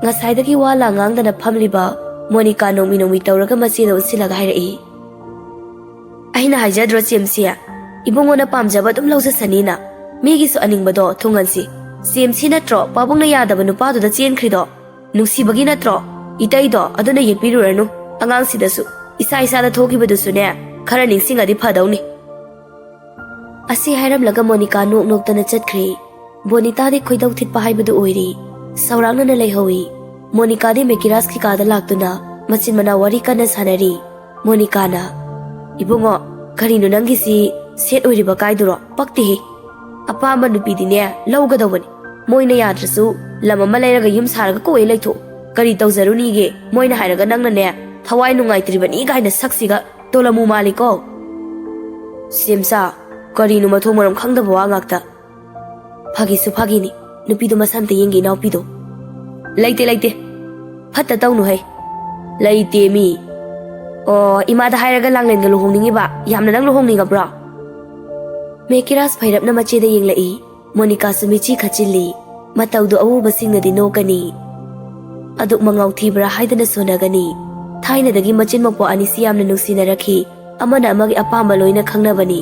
ꯉꯁꯥꯏꯗꯒꯤ ꯋꯥ ꯂꯥꯡ ꯉꯥꯡꯗꯅ ꯐꯝꯂꯤꯕ ꯃꯣꯅꯤꯀꯥ ꯅꯣꯡꯃꯤ ꯅꯣꯡꯃꯤ ꯇꯧꯔꯒ ꯃꯆꯦꯗ ꯎꯠꯁꯤꯜꯂꯒ ꯍꯥꯏꯔꯛꯏ, "ꯑꯩꯅ ꯍꯥꯏꯖꯗ꯭ꯔꯣ ꯆꯦꯝꯁꯤ, ꯏꯕꯨꯡꯉꯣꯅ ꯄꯥꯝꯖꯕ ꯑꯗꯨꯝ ꯂꯧꯖꯁꯅꯤꯅ꯫ ꯃꯤꯒꯤꯁꯨ ꯑꯅꯤꯡꯕꯗꯣ ꯊꯨꯡꯍꯟꯁꯤ꯫ ꯆꯦꯝꯁꯤ ꯅꯠꯇ꯭ꯔꯣ ꯄꯥꯕꯨꯡꯅ ꯌꯥꯗꯕ ꯅꯨꯄꯥꯗꯨꯗ ꯆꯦꯟꯈ꯭ꯔꯤꯗꯣ? ꯅꯨꯡꯁꯤꯕꯒꯤ ꯅꯠꯇ꯭ꯔꯣ? ꯏꯇꯩꯗꯣ ꯑꯗꯨꯅ ꯌꯦꯠꯄꯤꯔꯨꯔꯅꯨ꯫ ꯑꯉꯥꯡꯁꯤꯗꯁꯨ ꯏꯁꯥ ꯏꯁꯥꯗ ꯊꯣꯛꯈꯤꯕꯗꯨꯁꯨꯅꯦ, ꯈꯔ ꯅꯤꯡꯁꯤꯡꯉꯗꯤ ꯐꯗꯧꯅꯤ꯫" ꯑꯁꯤ ꯍꯥꯏꯔꯝꯂꯒ ꯃꯣꯅꯤꯀꯥ ꯅꯣꯛ ꯅꯣꯛꯇꯅ ꯆꯠꯈ꯭ꯔꯦ꯫ ꯕꯣꯅꯤꯇꯥꯗꯤ ꯈꯣꯏꯗꯧ ꯊꯤꯠꯄ ꯍꯥꯏꯕꯗꯨ ꯑꯣꯏꯔꯦ꯫ ꯁꯧꯔꯥꯡꯅꯅ ꯂꯩꯍꯧꯏ꯫ ꯃꯣꯅꯤꯀꯥꯗꯤ ꯃꯦꯀꯤꯔꯥꯁꯀꯤ ꯀꯥꯗ ꯂꯥꯛꯇꯨꯅ ꯃꯆꯤꯟ ꯃꯅꯥꯎ ꯋꯥꯔꯤ ꯀꯟꯅ ꯁꯥꯟꯅꯔꯤ꯫ ꯃꯣꯅꯤꯀꯥꯅ, "ꯏꯕꯨꯡꯉꯣ, ꯀꯔꯤꯅꯣ ꯅꯪꯒꯤꯁꯤ ꯁꯦꯠ ꯑꯣꯏꯔꯤꯕ ꯀꯥꯏꯗꯨꯔꯣ? ꯄꯛꯇꯦꯍꯦ꯫ ꯑꯄꯥꯝꯕ ꯅꯨꯄꯤꯗꯤꯅꯦ ꯂꯧꯒꯗꯧꯕꯅꯤ꯫ ꯃꯣꯏꯅ ꯌꯥꯗ꯭ꯔꯁꯨ ꯂꯝ ꯑꯃ ꯂꯩꯔꯒ ꯌꯨꯝ ꯁꯥꯔꯒ ꯀꯣꯛꯑꯦ ꯂꯩꯊꯣꯛ꯫ ꯀꯔꯤ ꯇꯧꯖꯔꯨꯅꯤꯒꯦ? ꯃꯣꯏꯅ ꯍꯥꯏꯔꯒ ꯅꯪꯅꯅꯦ ꯊꯋꯥꯏ ꯅꯨꯡꯉꯥꯏꯇ꯭ꯔꯤꯕꯅꯤ ꯀꯥꯏꯅ ꯁꯛꯁꯤꯒ ꯇꯣꯂꯃꯨ ꯃꯥꯜꯂꯤꯀꯣ꯫" "ꯁꯦꯝꯆꯥ, ꯀꯔꯤꯅꯣ ꯃꯊꯣꯡ ꯃꯔꯝ ꯈꯪꯗꯕ ꯋꯥ ꯉꯥꯛꯇ?" "ꯐꯥꯒꯤꯁꯨ ꯐꯥꯒꯤꯅꯤ, ꯅꯨꯄꯤꯗꯣ ꯃꯁꯥ ꯑꯝꯇ ꯌꯦꯡꯒꯦ ꯏꯅꯥꯎꯄꯤꯗꯣ꯫" "ꯂꯩꯇꯦ, ꯂꯩꯇꯦ꯫ ꯐꯠꯇ ꯇꯧꯅꯨ ꯍꯩ꯫" "ꯂꯩꯇꯦ ꯃꯤ꯫ ꯑꯣ, ꯏꯃꯥꯗ ꯍꯥꯏꯔꯒ ꯂꯥꯡꯂꯦꯟꯒ ꯂꯨꯍꯣꯡꯅꯤꯡꯉꯤꯕ? ꯌꯥꯝꯅ ꯅꯪ ꯂꯨꯍꯣꯡꯅꯤꯡꯉꯕ꯭ꯔꯣ?" ꯃꯦꯀꯤꯔꯥꯁ ꯐꯩꯔꯞꯅ ꯃꯆꯦꯗ ꯌꯦꯡꯂꯛꯏ꯫ ꯃꯣꯅꯤꯀꯥꯁꯨ ꯃꯤꯠꯆꯤ ꯈꯠꯆꯤꯜꯂꯤ꯫ ꯃꯇꯧꯗꯨ ꯑꯎꯕꯁꯤꯡꯅꯗꯤ ꯅꯣꯛꯀꯅꯤ꯫ ꯑꯗꯨꯛ ꯃꯉꯥꯎ ꯊꯤꯕ꯭ꯔꯥ ꯍꯥꯏꯗꯅ ꯁꯣꯟꯅꯒꯅꯤ꯫ ꯊꯥꯏꯅꯗꯒꯤ ꯃꯆꯤꯟ ꯃꯧꯄ꯭ꯋꯥ ꯑꯅꯤꯁꯤ ꯌꯥꯝꯅ ꯅꯨꯡꯁꯤꯅꯔꯛꯈꯤ꯫ ꯑꯃꯅ ꯑꯃꯒꯤ ꯑꯄꯥꯝꯕ ꯂꯣꯏꯅ ꯈꯪꯅꯕꯅꯤ꯫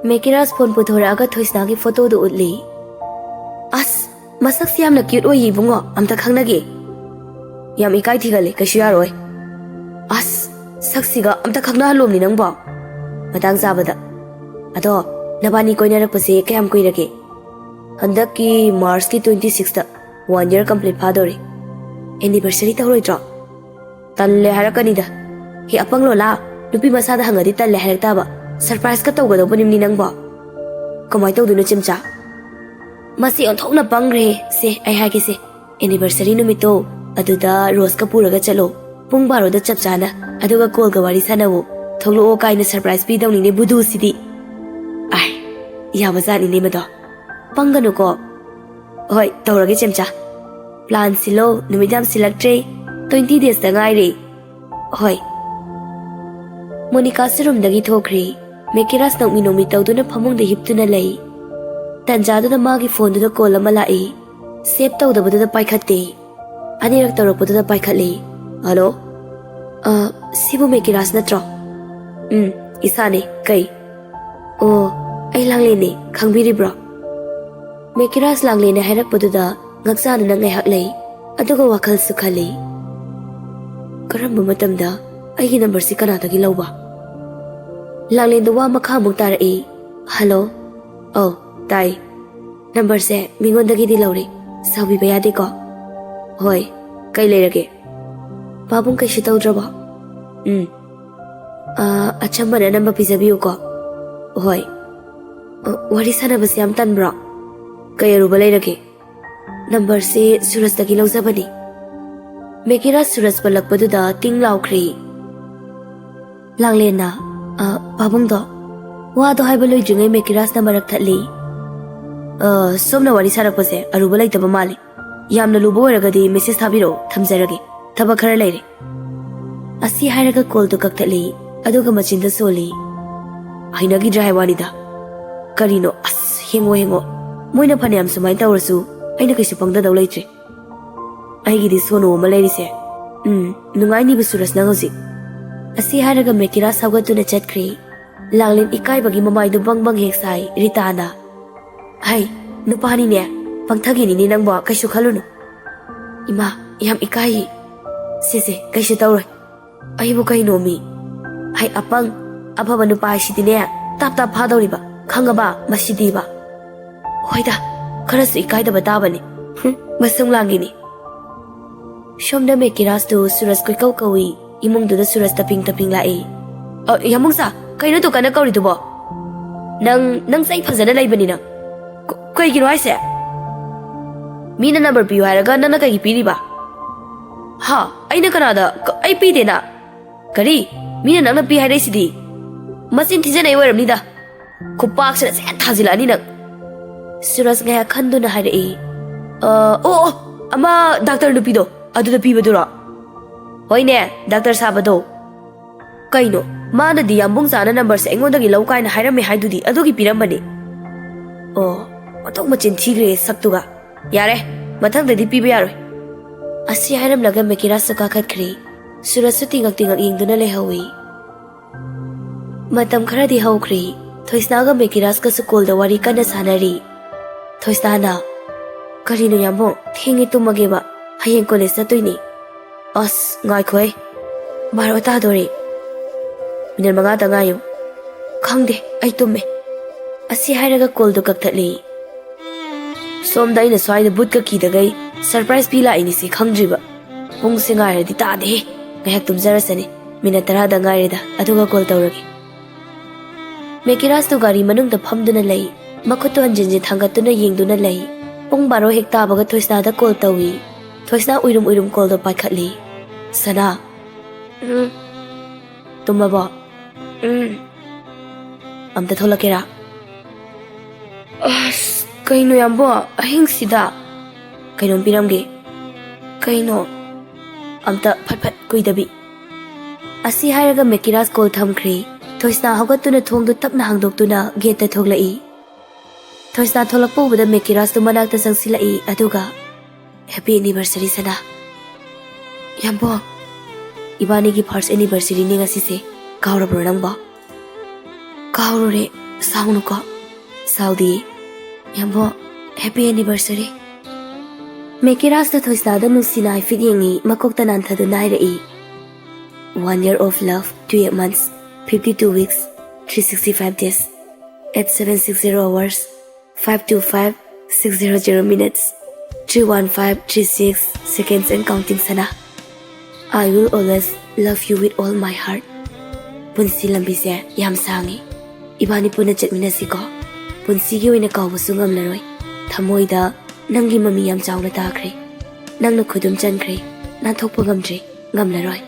ꯃꯦꯀꯤꯔꯥꯁ ꯐꯣꯟ ꯄꯨꯊꯣꯔꯛꯑꯒ ꯊꯣꯏꯁꯅꯥꯒꯤ ꯐꯣꯇꯣꯗꯨ ꯎꯠꯂꯤ꯫ "ꯑꯁ, ꯃꯁꯛꯁꯤ ꯌꯥꯝꯅ ꯀ꯭ꯌꯨꯠ ꯑꯣꯏꯌꯦ ꯏꯕꯨꯡꯉꯣ, ꯑꯝꯇ ꯈꯪꯅꯒꯦ꯫" "ꯌꯥꯝ ꯏꯀꯥꯏ ꯊꯤꯒꯜꯂꯦ, ꯀꯩꯁꯨ ꯌꯥꯔꯣꯏ꯫" "ꯑꯁ, ꯁꯛꯁꯤꯒ ꯑꯝꯇ ꯈꯪꯅꯍꯜꯂꯣꯝꯅꯤ ꯅꯪꯕꯣ꯫" "ꯃꯇꯥꯡ ꯆꯥꯕꯗ꯫ ꯑꯗꯣ, ꯅꯕꯥꯅꯤ ꯀꯣꯏꯅꯔꯛꯄꯁꯦ ꯀꯌꯥꯝ ꯀꯨꯏꯔꯒꯦ?" "ꯍꯟꯗꯛꯀꯤ ꯃꯥꯔꯆꯀꯤ twenty sixꯇ one year complete ꯐꯥꯗꯣꯔꯦ꯫" "Anniversary ꯇꯧꯔꯣꯏꯗ꯭ꯔꯣ?" "ꯇꯜꯂꯦ ꯍꯥꯏꯔꯛꯀꯅꯤꯗ꯫ ꯍꯦ ꯑꯄꯪ ꯂꯣꯂꯥ, ꯅꯨꯄꯤ ꯃꯁꯥꯗ ꯍꯪꯉꯗꯤ ꯇꯜꯂꯦ ꯍꯥꯏꯔꯛ ꯇꯥꯕ꯫ ꯁꯔꯄ꯭ꯔꯥꯏꯖꯀ ꯇꯧꯒꯗꯧꯕꯅꯤꯝꯅꯤ ꯅꯪꯕꯣ꯫ ꯀꯃꯥꯏ ꯇꯧꯗꯣꯏꯅꯣ ꯆꯦꯝꯆꯥ?" "ꯃꯁꯤ ꯑꯣꯟꯊꯣꯛꯅ ꯄꯪꯈ꯭ꯔꯦ꯫ ꯁꯦ, ꯑꯩ ꯍꯥꯏꯒꯦꯁꯦ, anniversary ꯅꯨꯃꯤꯠꯇꯣ ꯑꯗꯨꯗ ꯔꯣꯁꯀ ꯄꯨꯔꯒ ꯆꯠꯂꯣ, ꯄꯨꯡ ꯕꯥꯔꯣꯗ ꯆꯞ ꯆꯥꯅ, ꯑꯗꯨꯒ ꯀꯣꯜꯒ ꯋꯥꯔꯤ ꯁꯥꯟꯅꯧꯋꯣ꯫ ꯊꯣꯛꯂꯛꯑꯣ ꯀꯥꯏꯅ ꯁꯔꯄ꯭ꯔꯥꯏꯖ ꯄꯤꯗꯧꯅꯤꯅꯦ ꯕꯨꯗꯨꯁꯤꯗꯤ꯫" ꯑꯥꯏ, ꯌꯥꯕꯖꯥꯠꯅꯤꯅꯦ ꯃꯗꯣ꯫ ꯄꯪꯒꯅꯨꯀꯣ꯫ "ꯍꯣꯏ, ꯇꯧꯔꯒꯦ ꯆꯦꯝꯆꯥ꯫ ꯄ꯭ꯂꯥꯟ ꯁꯤꯜꯂꯣ, ꯅꯨꯃꯤꯠ ꯌꯥꯝ ꯁꯤꯜꯂꯛꯇ꯭ꯔꯦ, twenty daysꯇ ꯉꯥꯏꯔꯦ꯫" "ꯍꯣꯏ꯫" ꯃꯣꯅꯤꯀꯥꯁꯨ ꯔꯨꯝꯗꯒꯤ ꯊꯣꯛꯈ꯭ꯔꯦ꯫ ꯃꯦꯀꯤꯔꯥꯁ ꯅꯣꯛꯃꯤ ꯅꯣꯛꯃꯤ ꯇꯧꯗꯨꯅ ꯐꯃꯨꯡꯗ ꯍꯤꯞꯇꯨꯅ ꯂꯩ꯫ ꯇꯟꯖꯥꯗꯨꯗ ꯃꯥꯒꯤ ꯐꯣꯟꯗꯨꯗ ꯀꯣꯜ ꯑꯃ ꯂꯥꯛꯏ꯫ ꯁꯦꯚ ꯇꯧꯗꯕꯗꯨꯗ ꯄꯥꯏꯈꯠꯇꯦ꯫ ꯑꯅꯤꯔꯛ ꯇꯧꯔꯛꯄꯗꯨꯗ ꯄꯥꯏꯈꯠꯂꯦ꯫ "ꯍꯜꯂꯣ?" "ꯑ, ꯁꯤꯕꯨ ꯃꯦꯀꯤꯔꯥꯁ ꯅꯠꯇ꯭ꯔꯣ?" "ꯎꯝ, ꯏꯁꯥꯅꯦ꯫ ꯀꯩ?" "ꯑꯣ, ꯑꯩ ꯂꯥꯡꯂꯦꯟꯅꯦ, ꯈꯪꯕꯤꯔꯤꯕ꯭ꯔꯣ?" ꯃꯦꯀꯤꯔꯥꯁ ꯂꯥꯡꯂꯦꯟꯅꯦ ꯍꯥꯏꯔꯛꯄꯗꯨꯗ ꯉꯛꯆꯥꯅꯅ ꯉꯥꯏꯍꯥꯛ ꯂꯩ, ꯑꯗꯨꯒ ꯋꯥꯈꯜꯁꯨ ꯈꯜꯂꯤ꯫ "ꯀꯔꯝꯕ ꯃꯇꯝꯗ ꯑꯩꯒꯤ ꯅꯝꯕꯔꯁꯤ ꯀꯅꯥꯗꯒꯤ ꯂꯧꯕ?" ꯂꯥꯡꯂꯦꯟꯗ ꯋꯥ ꯃꯈꯥ ꯑꯃꯨꯛ ꯇꯥꯔꯛꯏ꯫ "ꯍꯜꯂꯣ?" "ꯑꯧ, ꯇꯥꯏ꯫ ꯅꯝꯕꯔꯁꯦ ꯃꯤꯉꯣꯟꯗꯒꯤꯗꯤ ꯂꯧꯔꯦ꯫ ꯁꯥꯎꯕꯤꯕ ꯌꯥꯗꯦꯀꯣ?" "ꯍꯣꯏ, ꯀꯩ ꯂꯩꯔꯒꯦ?" "ꯄꯥꯕꯨꯡ ꯀꯩꯁꯨ ꯇꯧꯗ꯭ꯔꯕꯣ?" "ꯎꯝ꯫ ꯑꯥ, ꯑꯆꯝꯕꯅ ꯑꯅꯝꯕ ꯄꯤꯖꯕꯤꯌꯨꯀꯣ꯫" "ꯍꯣꯏ꯫" "ꯑ, ꯋꯥꯔꯤ ꯁꯥꯟꯅꯕꯁꯦ ꯌꯥꯝ ꯇꯟꯕ꯭ꯔꯣ?" "ꯀꯩ ꯑꯔꯨꯕ ꯂꯩꯔꯒꯦ?" "ꯅꯝꯕꯔꯁꯦ ꯁꯨꯔꯖꯇꯒꯤ ꯂꯧꯖꯕꯅꯤ꯫" ꯃꯦꯀꯤꯔꯥꯁ ꯁꯨꯔꯖ ꯄꯜꯂꯛꯄꯗꯨꯗ ꯇꯤꯡ ꯂꯥꯎꯈ꯭ꯔꯦ꯫ ꯂꯥꯡꯂꯦꯟꯅ, "ꯑ, ꯄꯥꯕꯨꯡꯗꯣ꯫" ꯋꯥꯗꯣ ꯍꯥꯏꯕ ꯂꯣꯏꯗ꯭ꯔꯤꯉꯩ ꯃꯦꯀꯤꯔꯥꯁꯅ ꯃꯔꯛ ꯊꯠꯂꯤ꯫ "ꯑ, ꯁꯣꯝꯅ ꯋꯥꯔꯤ ꯁꯥꯔꯛꯄꯁꯦ ꯑꯔꯨꯕ ꯂꯩꯇꯕ ꯃꯥꯜꯂꯤ꯫ ꯌꯥꯝꯅ ꯂꯨꯕ ꯑꯣꯏꯔꯒꯗꯤ ꯃꯦꯁꯦꯖ ꯊꯥꯕꯤꯔꯛꯑꯣ, ꯊꯝꯖꯔꯒꯦ꯫ ꯊꯕꯛ ꯈꯔ ꯂꯩꯔꯦ꯫" ꯑꯁꯤ ꯍꯥꯏꯔꯒ ꯀꯣꯜꯗꯨ ꯀꯛꯊꯠꯂꯤ, ꯑꯗꯨꯒ ꯃꯆꯤꯟꯗ ꯁꯣꯜꯂꯤ꯫ ꯍꯩꯅꯈꯤꯗ꯭ꯔꯦ ꯍꯥꯏ ꯋꯥꯅꯤꯗ꯫ ꯀꯔꯤꯅꯣ? ꯑꯁ, ꯍꯦꯡꯉꯣ, ꯍꯦꯡꯉꯣ꯫ ꯃꯣꯏꯅ ꯐꯅꯌꯥꯝ ꯁꯨꯃꯥꯏꯅ ꯇꯧꯔꯁꯨ ꯑꯩꯅ ꯀꯩꯁꯨ ꯄꯪꯗꯗꯧ ꯂꯩꯇ꯭ꯔꯦ꯫ ꯑꯩꯒꯤꯗꯤ ꯁꯣꯅꯨ ꯑꯃ ꯂꯩꯔꯤꯁꯦ꯫ ꯎꯝ, ꯅꯨꯡꯉꯥꯏꯅꯤꯕ ꯁꯨꯔꯖ ꯅꯪ ꯍꯧꯖꯤꯛ꯫ ꯑꯁꯤ ꯍꯥꯏꯔꯒ ꯃꯦꯀꯤꯔꯥꯖ ꯍꯧꯒꯠꯇꯨꯅ ꯆꯠꯈ꯭ꯔꯦ꯫ ꯂꯥꯡꯂꯦꯟ ꯏꯀꯥꯏꯕꯒꯤ ꯃꯃꯥꯏꯗꯨ ꯕꯪ ꯕꯪ ꯍꯦꯛ ꯁꯥꯏ ꯔꯤꯇꯥꯅ꯫ "ꯍꯩ, ꯅꯨꯄꯥꯅꯤꯅꯦ, ꯄꯪꯊꯒꯤꯅꯤꯅꯦ ꯅꯪꯕꯣ, ꯀꯩꯁꯨ ꯈꯜꯂꯨꯅꯨ꯫" "ꯏꯃꯥ, ꯌꯥꯝ ꯏꯀꯥꯏꯌꯦ꯫" "ꯁꯦ ꯁꯦ, ꯀꯩꯁꯨ ꯇꯧꯔꯣꯏ꯫ ꯑꯩꯕꯨ ꯀꯩꯅꯣꯃꯤ? ꯍꯩ, ꯑꯄꯪ, ꯑꯐꯕ ꯅꯨꯄꯥ ꯍꯥꯏꯁꯤꯗꯤꯅꯦ, ꯇꯥꯞ ꯇꯥꯞ ꯐꯥꯗꯧꯔꯤꯕ, ꯈꯪꯉꯕ? ꯃꯁꯤꯗꯤꯕ꯫ ꯍꯣꯏꯗ, ꯈꯔꯁꯨ ꯏꯀꯥꯏꯗꯕ ꯇꯥꯕꯅꯤ꯫ ꯍꯨꯝ, ꯃꯁꯨꯡ ꯂꯥꯡꯒꯤꯅꯤ꯫" ꯁꯣꯝꯗ ꯃꯦꯀꯤꯔꯥꯖꯇꯨ ꯁꯨꯔꯖ ꯀꯣꯏꯀꯧ ꯀꯧꯏ꯫ ꯏꯃꯨꯡꯗꯨꯗ ꯁꯨꯔꯖ ꯇꯞꯐꯤꯡ ꯇꯞꯐꯤꯡ ꯂꯥꯛꯏ꯫ "ꯑ, ꯌꯥꯝꯕꯨꯡꯁꯥ, ꯀꯩꯅꯣ ꯗꯨꯀꯥꯟꯗ ꯀꯧꯔꯤꯗꯨꯕꯣ? ꯅꯪ, ꯅꯪ ꯆꯩ ꯐꯖꯅ ꯂꯩꯕꯅꯤ ꯅꯪ꯫ ꯀ-, ꯀꯩꯒꯤꯅꯣ ꯍꯥꯏꯁꯦ? ꯃꯤꯅ ꯅꯝꯕꯔ ꯄꯤꯌꯨ ꯍꯥꯏꯔꯒ ꯅꯪꯅ ꯀꯩꯒꯤ ꯄꯤꯔꯤꯕ? ꯍꯥ? ꯑꯩꯅ ꯀꯅꯥꯗ? ꯀ-, ꯑꯩ ꯄꯤꯗꯦꯅ꯫" "ꯀꯔꯤ? ꯃꯤꯅ ꯅꯪꯅ ꯄꯤ ꯍꯥꯏꯔꯛꯏꯁꯤꯗꯤ?" "ꯃꯆꯤꯟ ꯊꯤꯖꯟꯅꯩ ꯑꯣꯏꯔꯝꯅꯤꯗ꯫ ꯈꯨꯄꯥꯛꯁꯤꯅ ꯁꯦꯠ ꯊꯥꯖꯤꯜꯂꯛꯑꯅꯤ ꯅꯪ꯫" ꯁꯨꯔꯖ ꯉꯥꯏꯍꯥꯛ ꯈꯟꯗꯨꯅ ꯍꯥꯏꯔꯛꯏ꯫ "ꯑ, ꯑꯣ, ꯑꯣ, ꯑꯃ ꯗꯥꯛꯇꯔ ꯅꯨꯄꯤꯗꯣ, ꯑꯗꯨꯗ ꯄꯤꯕꯗꯨꯔꯣ?" "ꯍꯣꯏꯅꯦ, ꯗꯥꯛꯇꯔ ꯁꯥꯕꯗꯣ꯫" "ꯀꯩꯅꯣ? ꯃꯥꯅꯗꯤ ꯌꯥꯝꯕꯨꯡ ꯆꯥꯅ ꯅꯝꯕꯔꯁꯦ ꯑꯩꯉꯣꯟꯗꯒꯤ ꯂꯧ ꯀꯥꯏꯅ ꯍꯥꯏꯔꯝꯃꯦ ꯍꯥꯏꯗꯨꯗꯤ, ꯑꯗꯨꯒꯤ ꯄꯤꯔꯝꯕꯅꯤ꯫" "ꯑꯣ, ꯑꯣꯟꯊꯣꯛ ꯃꯆꯤꯟ ꯊꯤꯈ꯭ꯔꯦ ꯁꯛꯇꯨꯒ꯫ ꯌꯥꯔꯦ, ꯃꯊꯪꯗꯗꯤ ꯄꯤꯕ ꯌꯥꯔꯣꯏ꯫" ꯑꯁꯤ ꯍꯥꯏꯔꯝꯂꯒ ꯃꯦꯀꯤꯔꯥꯖꯁꯨ ꯀꯥꯈꯠꯈ꯭ꯔꯦ꯫ ꯁꯨꯔꯖꯁꯨ ꯇꯤꯉꯛ ꯇꯤꯉꯛ ꯌꯦꯡꯗꯨꯅ ꯂꯩꯍꯧꯏ꯫ ꯃꯇꯝ ꯈꯔꯗꯤ ꯍꯧꯈ꯭ꯔꯦ꯫ ꯊꯣꯏꯁꯅꯥꯒ ꯃꯦꯀꯤꯔꯥꯖꯀꯁꯨ ꯀꯣꯜꯗ ꯋꯥꯔꯤ ꯀꯟꯅ ꯁꯥꯟꯅꯔꯤ꯫ ꯊꯣꯏꯁꯅꯥꯅ, "ꯀꯔꯤꯅꯣ ꯌꯥꯝꯕꯨꯡ, ꯊꯦꯡꯉꯦ, ꯇꯨꯝꯃꯒꯦꯕ, ꯍꯌꯦꯡ ꯀꯣꯂꯦꯖ ꯆꯠꯇꯣꯏꯅꯤ꯫" "ꯑꯁ, ꯉꯥꯏꯈꯣꯍꯦ, ꯕꯥꯔꯣ ꯇꯥꯗꯣꯔꯦ꯫ ꯃꯤꯅꯤꯠ ꯃꯉꯥꯇ ꯉꯥꯏꯌꯨ꯫" "ꯈꯪꯗꯦ, ꯑꯩ ꯇꯨꯝꯃꯦ꯫" ꯑꯁꯤ ꯍꯥꯏꯔꯒ ꯀꯣꯜꯗꯨ ꯀꯛꯊꯠꯂꯤ꯫ ꯁꯣꯝꯗ ꯑꯩꯅ ꯁ꯭ꯋꯥꯏꯗ ꯕꯨꯠꯀ ꯀꯤꯗꯒꯩ ꯁꯔꯄ꯭ꯔꯥꯏꯖ ꯄꯤ ꯂꯥꯛꯏꯅꯤꯁꯦ ꯈꯪꯗ꯭ꯔꯤꯕ꯫ ꯄꯨꯡꯁꯦ ꯉꯥꯏꯔꯗꯤ ꯇꯥꯗꯦꯍꯦ꯫ ꯉꯥꯏꯍꯥꯛ ꯇꯨꯝꯖꯔꯁꯅꯤ꯫ ꯃꯤꯅꯠ ꯇꯔꯥꯗ ꯉꯥꯏꯔꯦꯗ, ꯑꯗꯨꯒ ꯀꯣꯜ ꯇꯧꯔꯒꯦ꯫ ꯃꯦꯀꯤꯔꯥꯖꯇꯨ ꯒꯥꯔꯤ ꯃꯅꯨꯡꯗ ꯐꯝꯗꯨꯅ ꯂꯩ꯫ ꯃꯈꯨꯠꯇꯨ ꯍꯟꯖꯤꯟ ꯍꯟꯖꯤꯟ ꯊꯥꯡꯒꯠꯇꯨꯅ ꯌꯦꯡꯗꯨꯅ ꯂꯩ꯫ ꯄꯨꯡ ꯕꯥꯔꯣ ꯍꯦꯛ ꯇꯥꯕꯒ ꯊꯣꯏꯁꯅꯥꯗ ꯀꯣꯜ ꯇꯧꯏ꯫ ꯊꯣꯏꯁꯅꯥ ꯎꯏꯔꯨꯝ ꯎꯏꯔꯨꯝ ꯀꯣꯜꯗꯣ ꯄꯥꯏꯈꯠꯂꯤ꯫ "ꯁꯅꯥ꯫" "ꯎꯝ?" "ꯇꯨꯝꯃꯕꯣ?" "ꯎꯝ꯫" "ꯑꯝꯇ ꯊꯣꯛꯂꯛꯀꯦꯔꯥ?" "ꯑꯁ, ꯀꯩꯅꯣ ꯌꯥꯝꯕꯣ, ꯑꯍꯤꯡꯁꯤꯗ?" "ꯀꯩꯅꯣꯝ ꯄꯤꯔꯝꯒꯦ꯫" "ꯀꯩꯅꯣ?" "ꯑꯝꯇ ꯐꯠ ꯐꯠ, ꯀꯨꯏꯗꯕꯤ꯫" ꯑꯁꯤ ꯍꯥꯏꯔꯒ ꯃꯦꯀꯤꯔꯥꯖ ꯀꯣꯜ ꯊꯝꯈ꯭ꯔꯦ꯫ ꯊꯣꯏꯁꯅꯥ ꯍꯧꯒꯠꯇꯨꯅ ꯊꯣꯡꯗꯨ ꯇꯞꯅ ꯍꯥꯡꯗꯣꯛꯇꯨꯅ ꯒꯦꯠꯇ ꯊꯣꯛꯂꯛꯏ꯫ ꯊꯣꯏꯁꯅꯥ ꯊꯣꯛꯂꯛꯄ ꯎꯕꯗ ꯃꯦꯀꯤꯔꯥꯖꯇꯨ ꯃꯅꯥꯛꯇ ꯆꯪꯁꯤꯜꯂꯛꯏ, ꯑꯗꯨꯒ, "Happy anniversary, ꯁꯅꯥ꯫ ꯌꯥꯝꯕꯣ, ꯏꯕꯥꯅꯤꯒꯤ first anniversaryꯅꯤ ꯉꯁꯤꯁꯦ꯫ ꯀꯥꯎꯔꯕ꯭ꯔꯣ ꯅꯪꯕꯣ?" "ꯀꯥꯎꯔꯨꯔꯦ, ꯁꯥꯎꯅꯨꯀꯣ꯫" "ꯁꯥꯎꯗꯦ꯫ ꯌꯥꯝꯕꯣ, happy anniversary꯫" ꯃꯦꯀꯤꯔꯥꯖꯅ ꯊꯣꯏꯁꯅꯥꯗ ꯅꯨꯡꯁꯤꯅ ꯍꯥꯏꯐꯦꯠ ꯌꯦꯡꯉꯤ, ꯃꯀꯣꯛꯇ ꯅꯥꯟꯊꯗꯨꯅ ꯍꯥꯏꯔꯛꯏ, "One year of love, twelve months, fifty-two weeks, three sixty-five days, eight seven six zero hours, five two five six zero zero minutes, three one five three six seconds and counting, ꯁꯅꯥ꯫ I will always love you with all my heart." ꯄꯨꯟꯁꯤ ꯂꯝꯕꯤꯁꯦ ꯌꯥꯝ ꯁꯥꯡꯉꯤ꯫ ꯏꯕꯥꯅꯤ ꯄꯨꯟꯅ ꯆꯠꯃꯤꯟꯅꯁꯤꯀꯣ꯫ ꯄꯨꯟꯁꯤꯒꯤ ꯑꯣꯏꯅ ꯀꯥꯎꯕꯁꯨ ꯉꯝꯂꯔꯣꯏ꯫ ꯊꯃꯣꯏꯗ ꯅꯪꯒꯤ ꯃꯃꯤ ꯌꯥꯝ ꯆꯥꯎꯅ ꯇꯥꯈ꯭ꯔꯦ꯫ ꯅꯪꯅ ꯈꯨꯗꯨꯝ ꯆꯟꯈ꯭ꯔꯦ꯫ ꯅꯥꯟꯊꯣꯛꯄ ꯉꯝꯗ꯭ꯔꯦ, ꯉꯝꯂꯔꯣꯏ꯫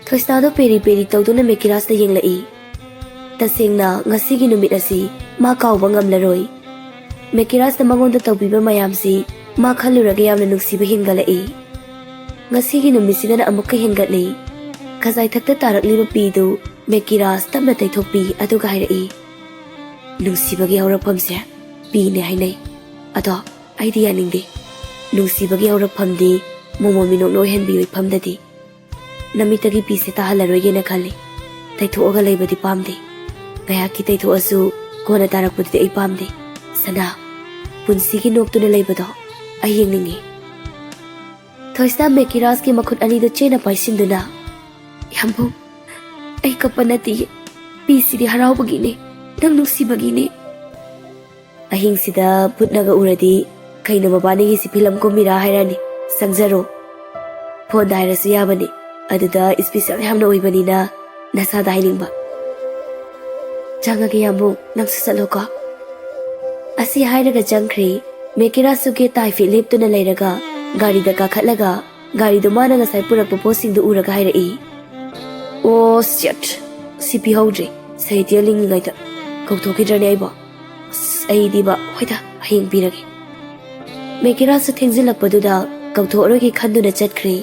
ꯊꯣꯏꯁꯅꯥꯗꯣ ꯄꯦꯔꯤ ꯄꯦꯔꯤ ꯇꯧꯗꯨꯅ ꯃꯦꯀꯤꯔꯥꯖꯇ ꯌꯦꯡꯂꯛꯏ꯫ ꯇꯁꯦꯡꯅ, ꯉꯁꯤꯒꯤ ꯅꯨꯃꯤꯠ ꯑꯁꯤ ꯃꯥ ꯀꯥꯎꯕ ꯉꯝꯂꯔꯣꯏ꯫ ꯃꯦꯀꯤꯔꯥꯖꯅ ꯃꯉꯣꯟꯗ ꯇꯧꯕꯤꯕ ꯃꯌꯥꯝꯁꯤ ꯃꯥ ꯈꯜꯂꯨꯔꯒ ꯌꯥꯝꯅ ꯅꯨꯡꯁꯤꯕ ꯍꯦꯟꯒꯠꯂꯛꯏ꯫ ꯉꯁꯤꯒꯤ ꯅꯨꯃꯤꯠꯁꯤꯗꯅ ꯑꯃꯨꯛꯀ ꯍꯦꯟꯒꯠꯂꯤ꯫ ꯈꯖꯥꯏꯊꯛꯇ ꯇꯥꯔꯛꯂꯤꯕ ꯄꯤꯗꯨ ꯃꯦꯀꯤꯔꯥꯖ ꯇꯞꯅ ꯇꯩꯊꯣꯛꯄꯤ, ꯑꯗꯨꯒ ꯍꯥꯏꯔꯛꯏ, "ꯅꯨꯡꯁꯤꯕꯒꯤ ꯍꯧꯔꯛꯐꯝꯁꯦ ꯄꯤꯅꯦ ꯍꯥꯏꯅꯩ꯫ ꯑꯗꯣ ꯑꯩꯗꯤ ꯌꯥꯅꯤꯡꯗꯦ꯫ ꯅꯨꯡꯁꯤꯕꯒꯤ ꯍꯧꯔꯛꯐꯝꯗꯤ ꯃꯣꯃꯣꯟ ꯃꯤꯅꯣꯛꯅ ꯑꯣꯏꯍꯟꯕꯤꯌꯨ ꯏꯐꯝꯗꯗꯤ꯫ ꯅꯃꯤꯠꯇꯒꯤ ꯄꯤꯁꯦ ꯇꯥꯍꯜꯂꯔꯣꯏꯒꯦꯅ ꯈꯜꯂꯤ꯫ ꯇꯩꯊꯣꯛꯑꯒ ꯂꯩꯕꯗꯤ ꯄꯥꯝꯗꯦ꯫ ꯉꯥꯏꯍꯥꯛꯀꯤ ꯇꯩꯊꯣꯛꯑꯁꯨ ꯀꯣꯟꯅ ꯇꯥꯔꯛꯄꯗꯨꯗꯤ ꯑꯩ ꯄꯥꯝꯗꯦ꯫ ꯁꯅꯥ, ꯄꯨꯟꯁꯤꯒꯤ ꯅꯣꯛꯇꯨꯅ ꯂꯩꯕꯗꯣ ꯑꯩ ꯌꯦꯡꯅꯤꯡꯉꯤ꯫" ꯊꯣꯏꯁꯅꯥ ꯃꯦꯀꯤꯔꯥꯖꯀꯤ ꯃꯈꯨꯠ ꯑꯅꯤꯗꯨ ꯆꯦꯠꯅ ꯄꯥꯏꯁꯤꯟꯗꯨꯅ, "ꯌꯥꯝꯕꯨꯡ, ꯑꯩ ꯀꯞꯄ ꯅꯠꯇꯤꯌꯦ꯫ ꯄꯤꯁꯤꯗꯤ ꯍꯔꯥꯎꯕꯒꯤꯅꯦ, ꯅꯪ ꯅꯨꯡꯁꯤꯕꯒꯤꯅꯦ꯫" ꯑꯍꯤꯡꯁꯤꯗ ꯚꯨꯠꯅꯒ ꯎꯔꯗꯤ, "ꯀꯩꯅꯣ ꯃꯕꯥꯅꯤꯒꯤꯁꯤ ꯐꯤꯂꯝ ꯀꯨꯝꯃꯤꯔꯥ?" ꯍꯥꯏꯔꯛꯑꯅꯤ꯫ ꯁꯪꯖꯔꯣ꯫ ꯐꯣꯟꯗ ꯍꯥꯏꯔꯁꯨ ꯌꯥꯕꯅꯤ꯫ ꯑꯗꯨꯗ special ꯌꯥꯝꯅ ꯑꯣꯏꯕꯅꯤꯅ ꯅꯁꯥꯗ ꯍꯥꯏꯅꯤꯡꯕ꯫ "ꯆꯪꯉꯒꯦ ꯌꯥꯝꯕꯨꯡ, ꯅꯪꯁꯨ ꯆꯠꯂꯣꯀꯣ꯫" ꯑꯁꯤ ꯍꯥꯏꯔꯒ ꯆꯪꯈ꯭ꯔꯦ꯫ ꯃꯦꯀꯤꯔꯥꯁꯨ ꯒꯦꯠꯇ ꯍꯥꯏꯐꯦꯠ ꯂꯦꯞꯇꯨꯅ ꯂꯩꯔꯒ ꯒꯥꯔꯤꯗ ꯀꯥꯈꯠꯂꯒ ꯒꯥꯔꯤꯗꯣ ꯃꯥꯅ ꯉꯁꯥꯏ ꯄꯨꯔꯛꯄ ꯄꯣꯠꯁꯤꯡꯗꯨ ꯎꯔꯒ ꯍꯥꯏꯔꯛꯏ, "ꯑꯣ, shit! ꯁꯤ ꯄꯤꯍꯧꯗ꯭ꯔꯦ꯫ ꯁꯥꯍꯤꯇ꯭ꯌ ꯂꯤꯡꯂꯤꯉꯩꯗ ꯀꯧꯊꯣꯛꯈꯤꯗ꯭ꯔꯅꯦ ꯑꯩꯕꯣ? ꯑꯁ, ꯑꯩꯗꯤꯕ, ꯍꯣꯏꯗ, ꯍꯌꯦꯡ ꯄꯤꯔꯒꯦ꯫" ꯃꯦꯀꯤꯔꯥꯁꯨ ꯊꯦꯡꯖꯤꯜꯂꯛꯄꯗꯨꯗ ꯀꯧꯊꯣꯛꯑꯔꯣꯏꯒꯦ ꯈꯟꯗꯨꯅ ꯆꯠꯈ꯭ꯔꯦ꯫